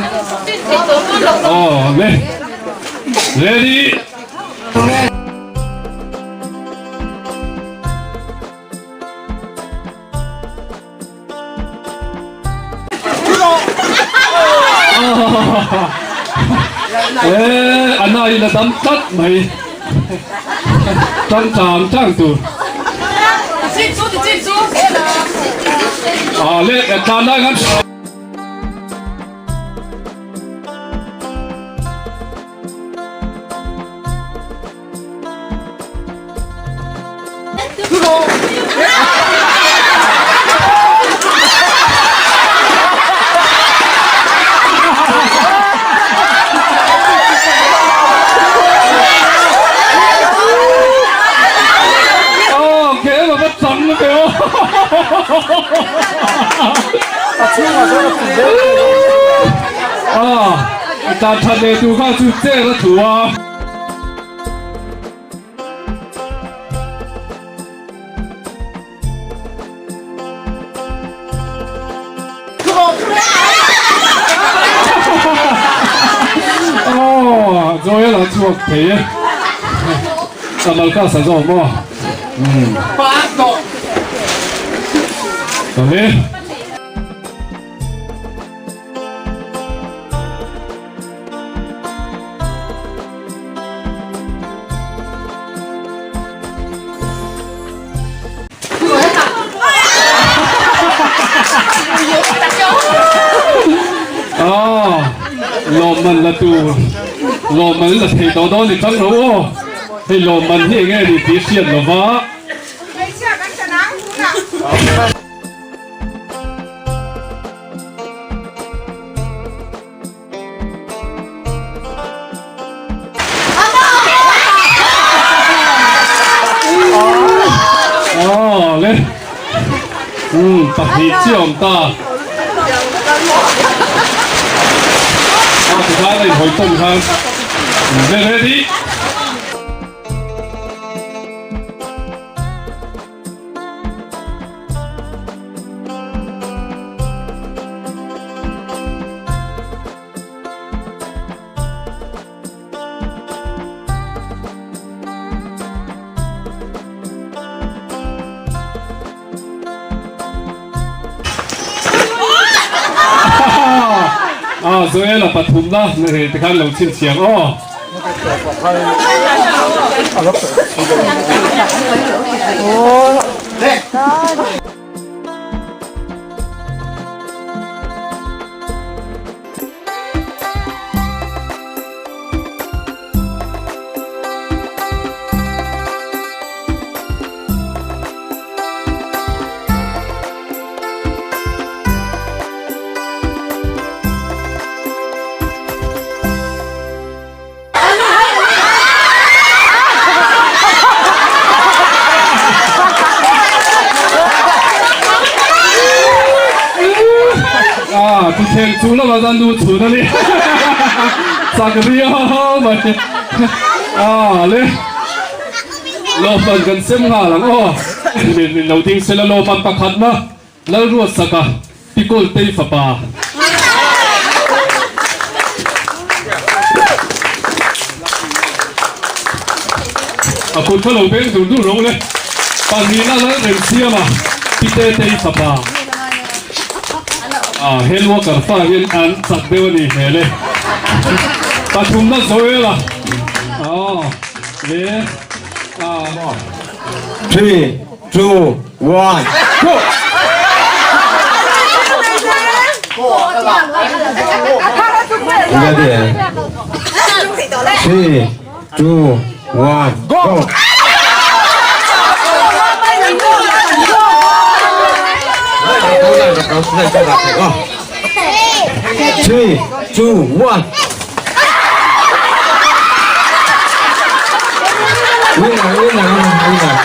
aw le ready. Eee a na in a dam tlat mai tang tang tang tur ah le tlan lai khan Tan tha le tu kha chu che la thu a. Aw Joel a chhuak thei e Kamal ka sa zawk maw umm Tawle. Aw lawmman la tur lawmman la thei tawh dawn ni chang lo aw hei lawmman hi enge ni tih hriat lova. Aw le umm pahnih chiah awm ta a tikhan a inhawi tawn khan ready. Ah, Joel-a pathumna hei tikhan lo chhinchhiang aw. Ah, thutthleng chung lamah chuan nu chhun a ni. Chak riau mai. Ah, le. Lawmman kan sem nghal ang aw. Min min lo ding sela lawmman pakhatna Lalruatsaka Pikawltei fapa. A kut kha lo beng dur dur rawh le. Pahnihna Lalremsiama Pitetei fapa. Ah, he Walker fa hian an chak deuh a ni hmel e. Pathumna Joel-a. Ah, le. Ah. 3, 2, 1, go! Ready? 3, 2, 1, go! 3, 2, 1. Winner, winner, winner.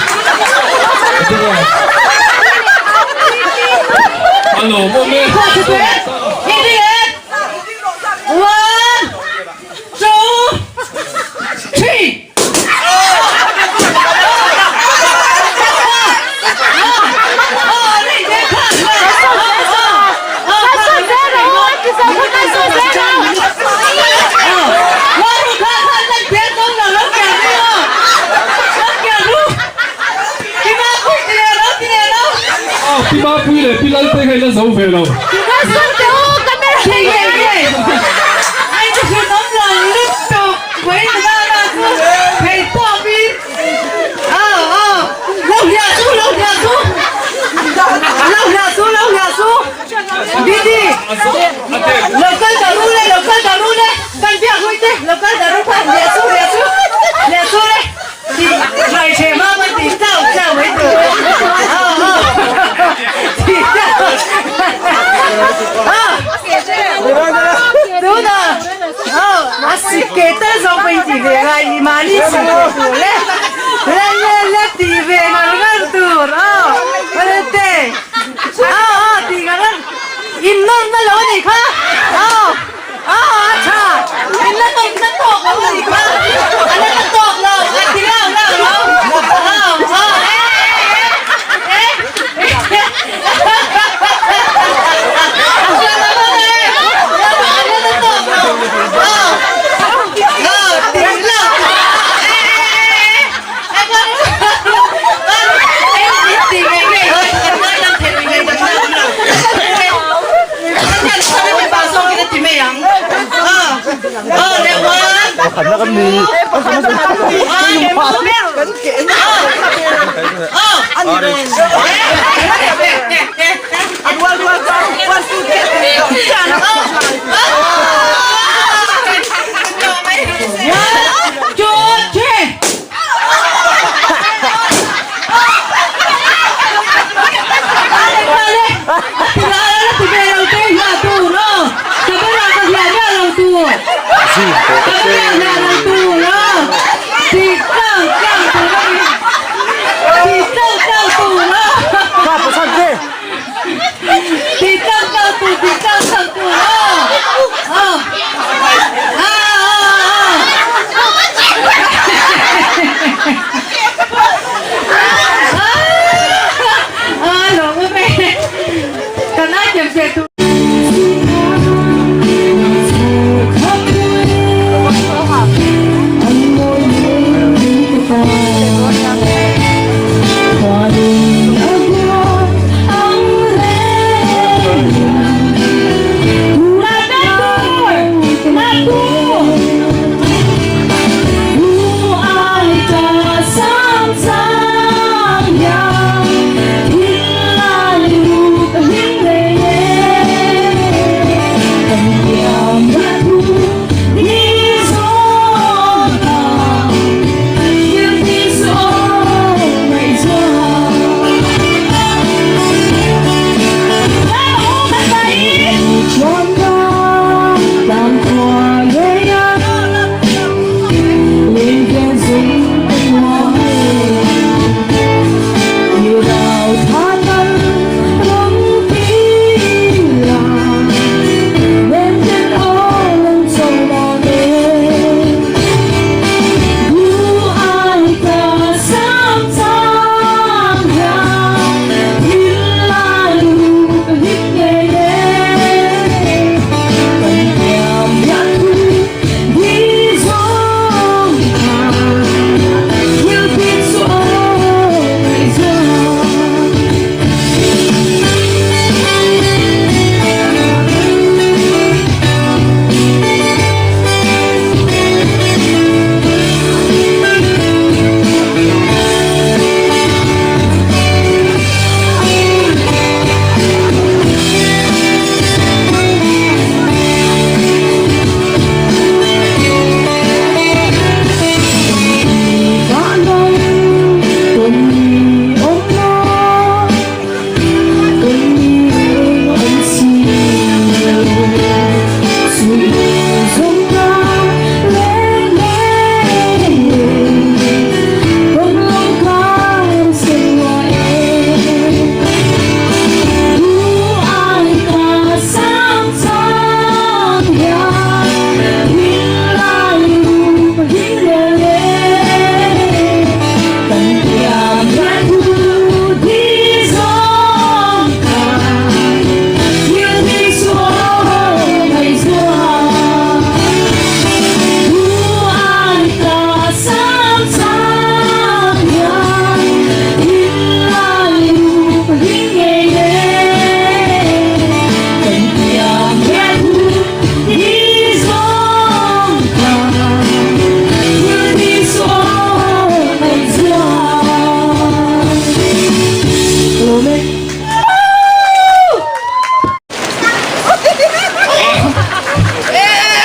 A lawmawm e. One, two, three. Pi Mapui leh Pi Laltei kha i la zo ve lo.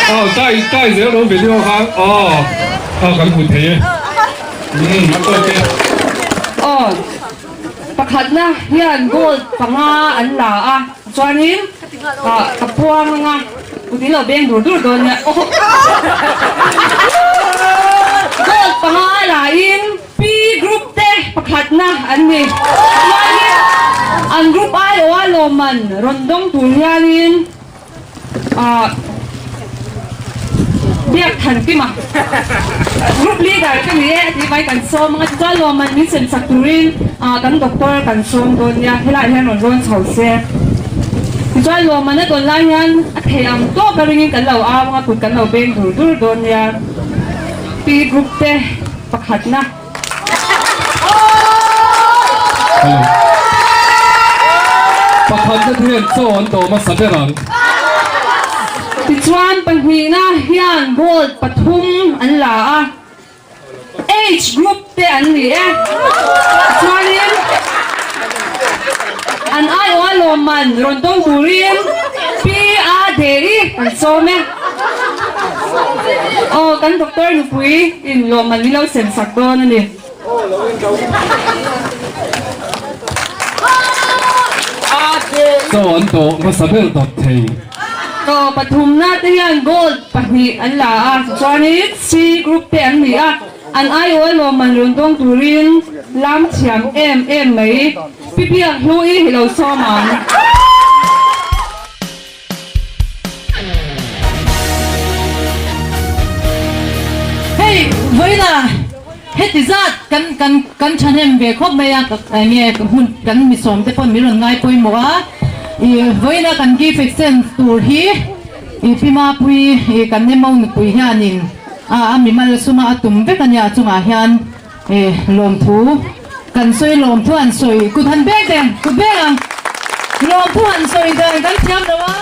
Aw tai tai zel rawh video kha aw aw kan hmu thei e umm a tawk e. Aw pakhatna hian gold panga an la a chuanin ah ka puang anga kut in lo beng dur dur dawn nia aw gold panga la in P group te pakhatna an ni chuanin an group aiawha lawmman rawn dawng tur hianin Ahh Biak than kim a Group leader ka ni e a tih mai kan sawm anga tichuan lawmman min sem sak turin ah kan doctor kan sawm dawn nia helaiah hian rawn rawn chho se tichuan lawmman a dawn lai hian a thei ang tawk a ringin kan lo au anga kut kan lo beng dur dur dawn nia P group te pakhatna. Pakhatna te hian chaw an dawm a sa ber ang. Tichuan pahnihna hian gold pathum an la a, age group te an ni e. Chuanin an aiawha lawmman rawn dawng turin Pi A Dei kan sawm e. Aw kan doctor nupui in lawmman min lo sem sak dawn a ni. Chaw an dawh hmasa ber dawt thei. Chaw pathumna te hian gold pahnih an la a, chuanin C group te an ni a, an aiawh lawmman rawn dawng turin lam thiam em em mai. Pi Biak Hlui hi lo sawm ang. Hei vawiina heti zat kan kan kan thahnem ve khawp mai a eng nge hmun kan mi sawm te pawn min rawn ngai pawimawh a ih vawiina kan gift exchange tur hi ih Pi Mapui ih kan Nemo nupui hianin a a mimal suma a tum vek a nia chungah hian ih lawmthu kan sawi lawmthu han sawi kut han beng teh kut beng ang lawmthu han sawi dan kan thiam lo a.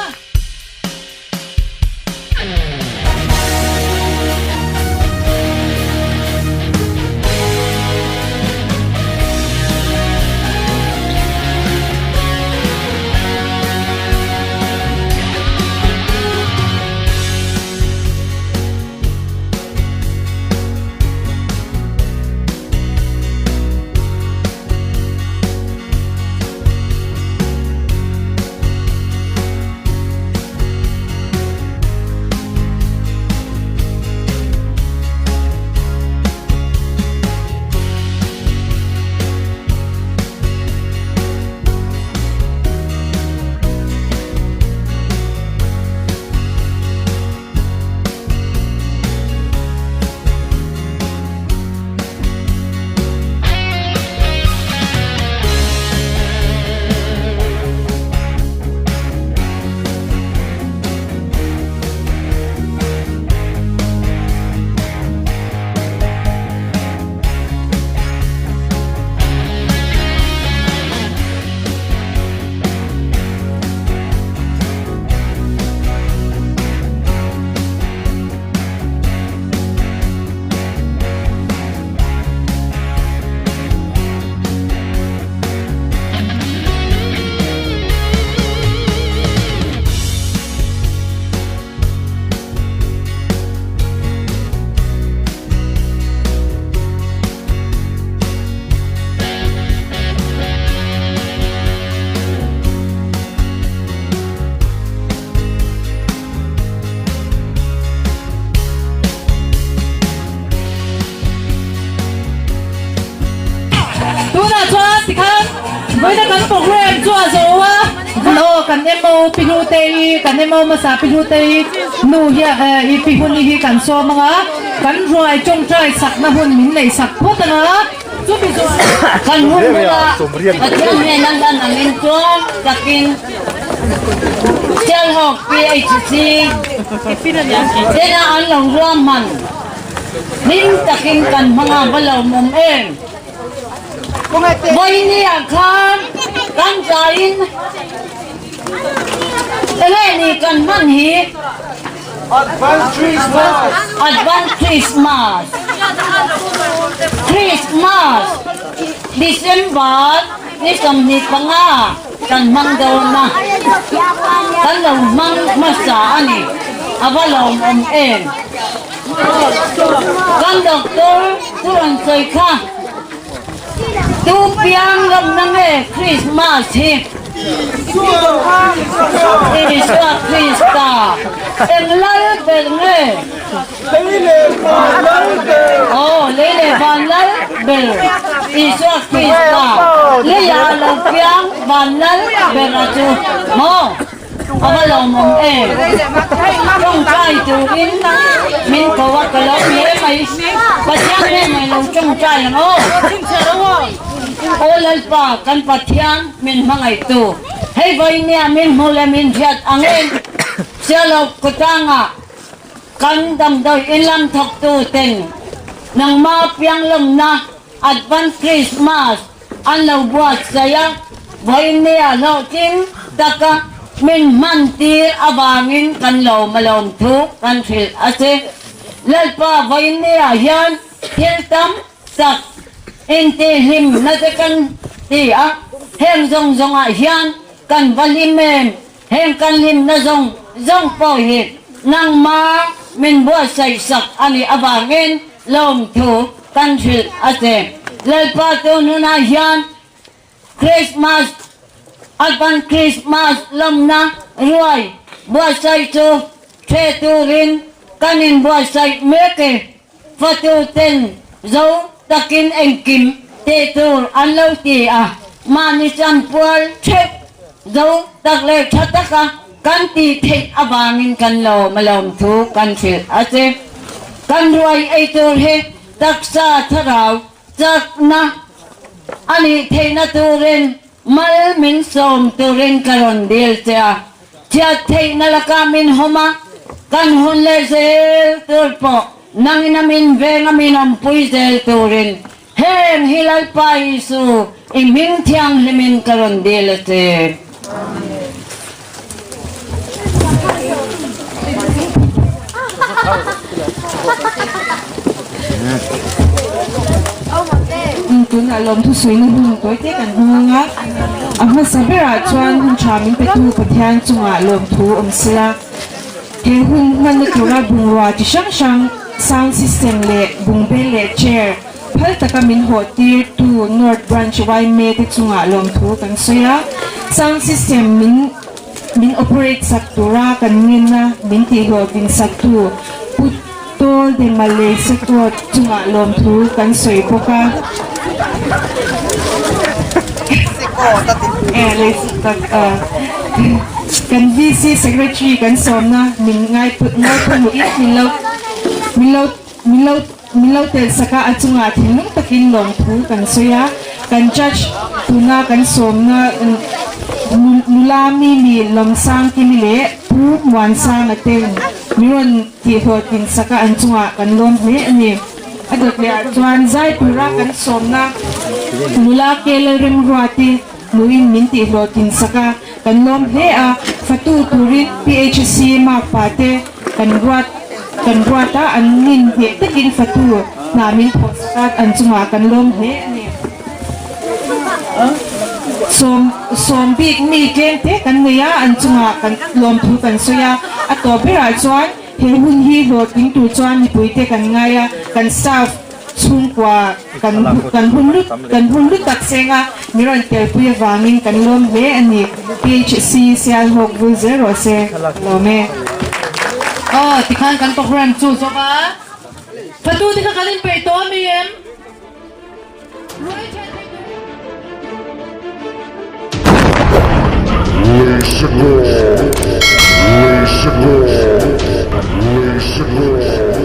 Tunah chuan tikhan vawiina kan program chu a zo a, aw kan MO Pi Hlutei kan MO hmasa Pi Hlutei nu hi i Pi Huni hi kan sawm ang a, kan ruai tawngtai sakna hun min neih sak phawt ang a, chumi zawh Kan hun huna Pathian hnena hlan angin chuan takin Sialhawk PHC tena an lo ruahman hlim takin kan hmang a va lawmawm em? Vawinia khan kan tlaiin enge ni kan hman hi? Advance Christmas Christmas December ni 25 kan hmang dawn a, kan lo hmang hmasa a ni. A va lawmawm em? Kan doctor chu rawn sawi kha, Tu piang lawmna nge Christmas hi? Isua Krista. Eng lal ber nge? Aw, lei leh van lal ber Isua Krista. Leiah lo piang van lal ber a chu maw? A va lawmawm em? Tawngtai turin min ko a, ka lo hle mai. Pathian hle mai lo tawngtai ang aw. Aw Lalpa, kan Pathian min hmangaihtu, hei vawinia min hmu leh min hriat angin Sialawk kawtangah kan damdawi in lam thawktu ten nangma pianglawmna Advance Christmas An lo buatsaih a, vawinia hlawhtling taka min hman tir avangin kan lawm a lawm thu kan hrilh a che. Lalpa vawinia hian thil tam tak intihhlim na te kan ti a, heng zawng zawngah hian kan va hlim em? Heng kan hlimna zawng zawng pawh hi nangma min buatsaih sak a nih avangin lawmthu kan hrilh a che. Lalpa tun hunah hian Krismas, Advent Krismas lawmna ruai buatsaih chu ṭhe turin kan inbuatsaih mek e. Fatuten zo takin engkim tih tur an lo ti a, mahni chanpual theuh zo tak leh tha taka kan tih theih avangin kan lawm a lawmthu kan hrilh a che. Kan ruai ei tur hi taksa thlarau chakna a nih theihna turin Mal min sawm turin ka rawn dil che a, chhiat theihna lakah min hawm a, kan hun leh zel tur pawh nangin a min veng a min awmpui zel turin heng hi Lalpa Isu i hming thianghlimin ka rawn dil a che. Tunah lawmthu suihna hun tawi te kan hmang a, a hmasa berah chuan hun tha min petu Pathian chungah lawmthu awm sela, he hun hmanna tura bungrua chi hrang hrang sound system leh bungbel leh chair phal taka min hawh tir tu North Branch yma te chungah lawmthu kan sawi a, sound system min min operate sak tura kan ngenna min tihhlawhtlin sak tu Pu Tawl de Malay Sekawt chungah lawmthu kan sawi bawk a. Kan VC Secretary kan sawmna min ngaipawimawhin min lo min lo min lo min lo telh sak a, a chungah thinlung takin lawmthu kan sawi a. Kan Judge tuna kan sawmna nula Mimi Lawmsangkimi leh Pu Muansanga ten min rawn tih hlawhtlin sak a, an chungah kan lawm hle a ni. A dawt leh ah chuan zai tura kan sawmna nula Kelal Remruati nuin min tih hlawhtlin sak a, kan lawm hle a. Fatu turin PHC makpa te kan ruat kan ruat a, an nin hneh takin fatu hna min thawh sak a, an chungah kan lawm hle a ni. Sawm sawm bik mi tlem te kan nei a, an chungah kan lawmthu kan sawi a, a tawp berah chuan he hun hi hlawhtling tur chuan mipuite kan ngai a, kan staff chhungkua kan kan hun lut kan hun lut tak seng a, mi rawn telpui avangin kan lawm hle a ni. PHC Sialhawk vul zel rawh se, lawm e. Aw, tikhan kan program chu zawk a, fatute kha kan inpeih tawh a mi em? Let's go. Let's go. Let's go.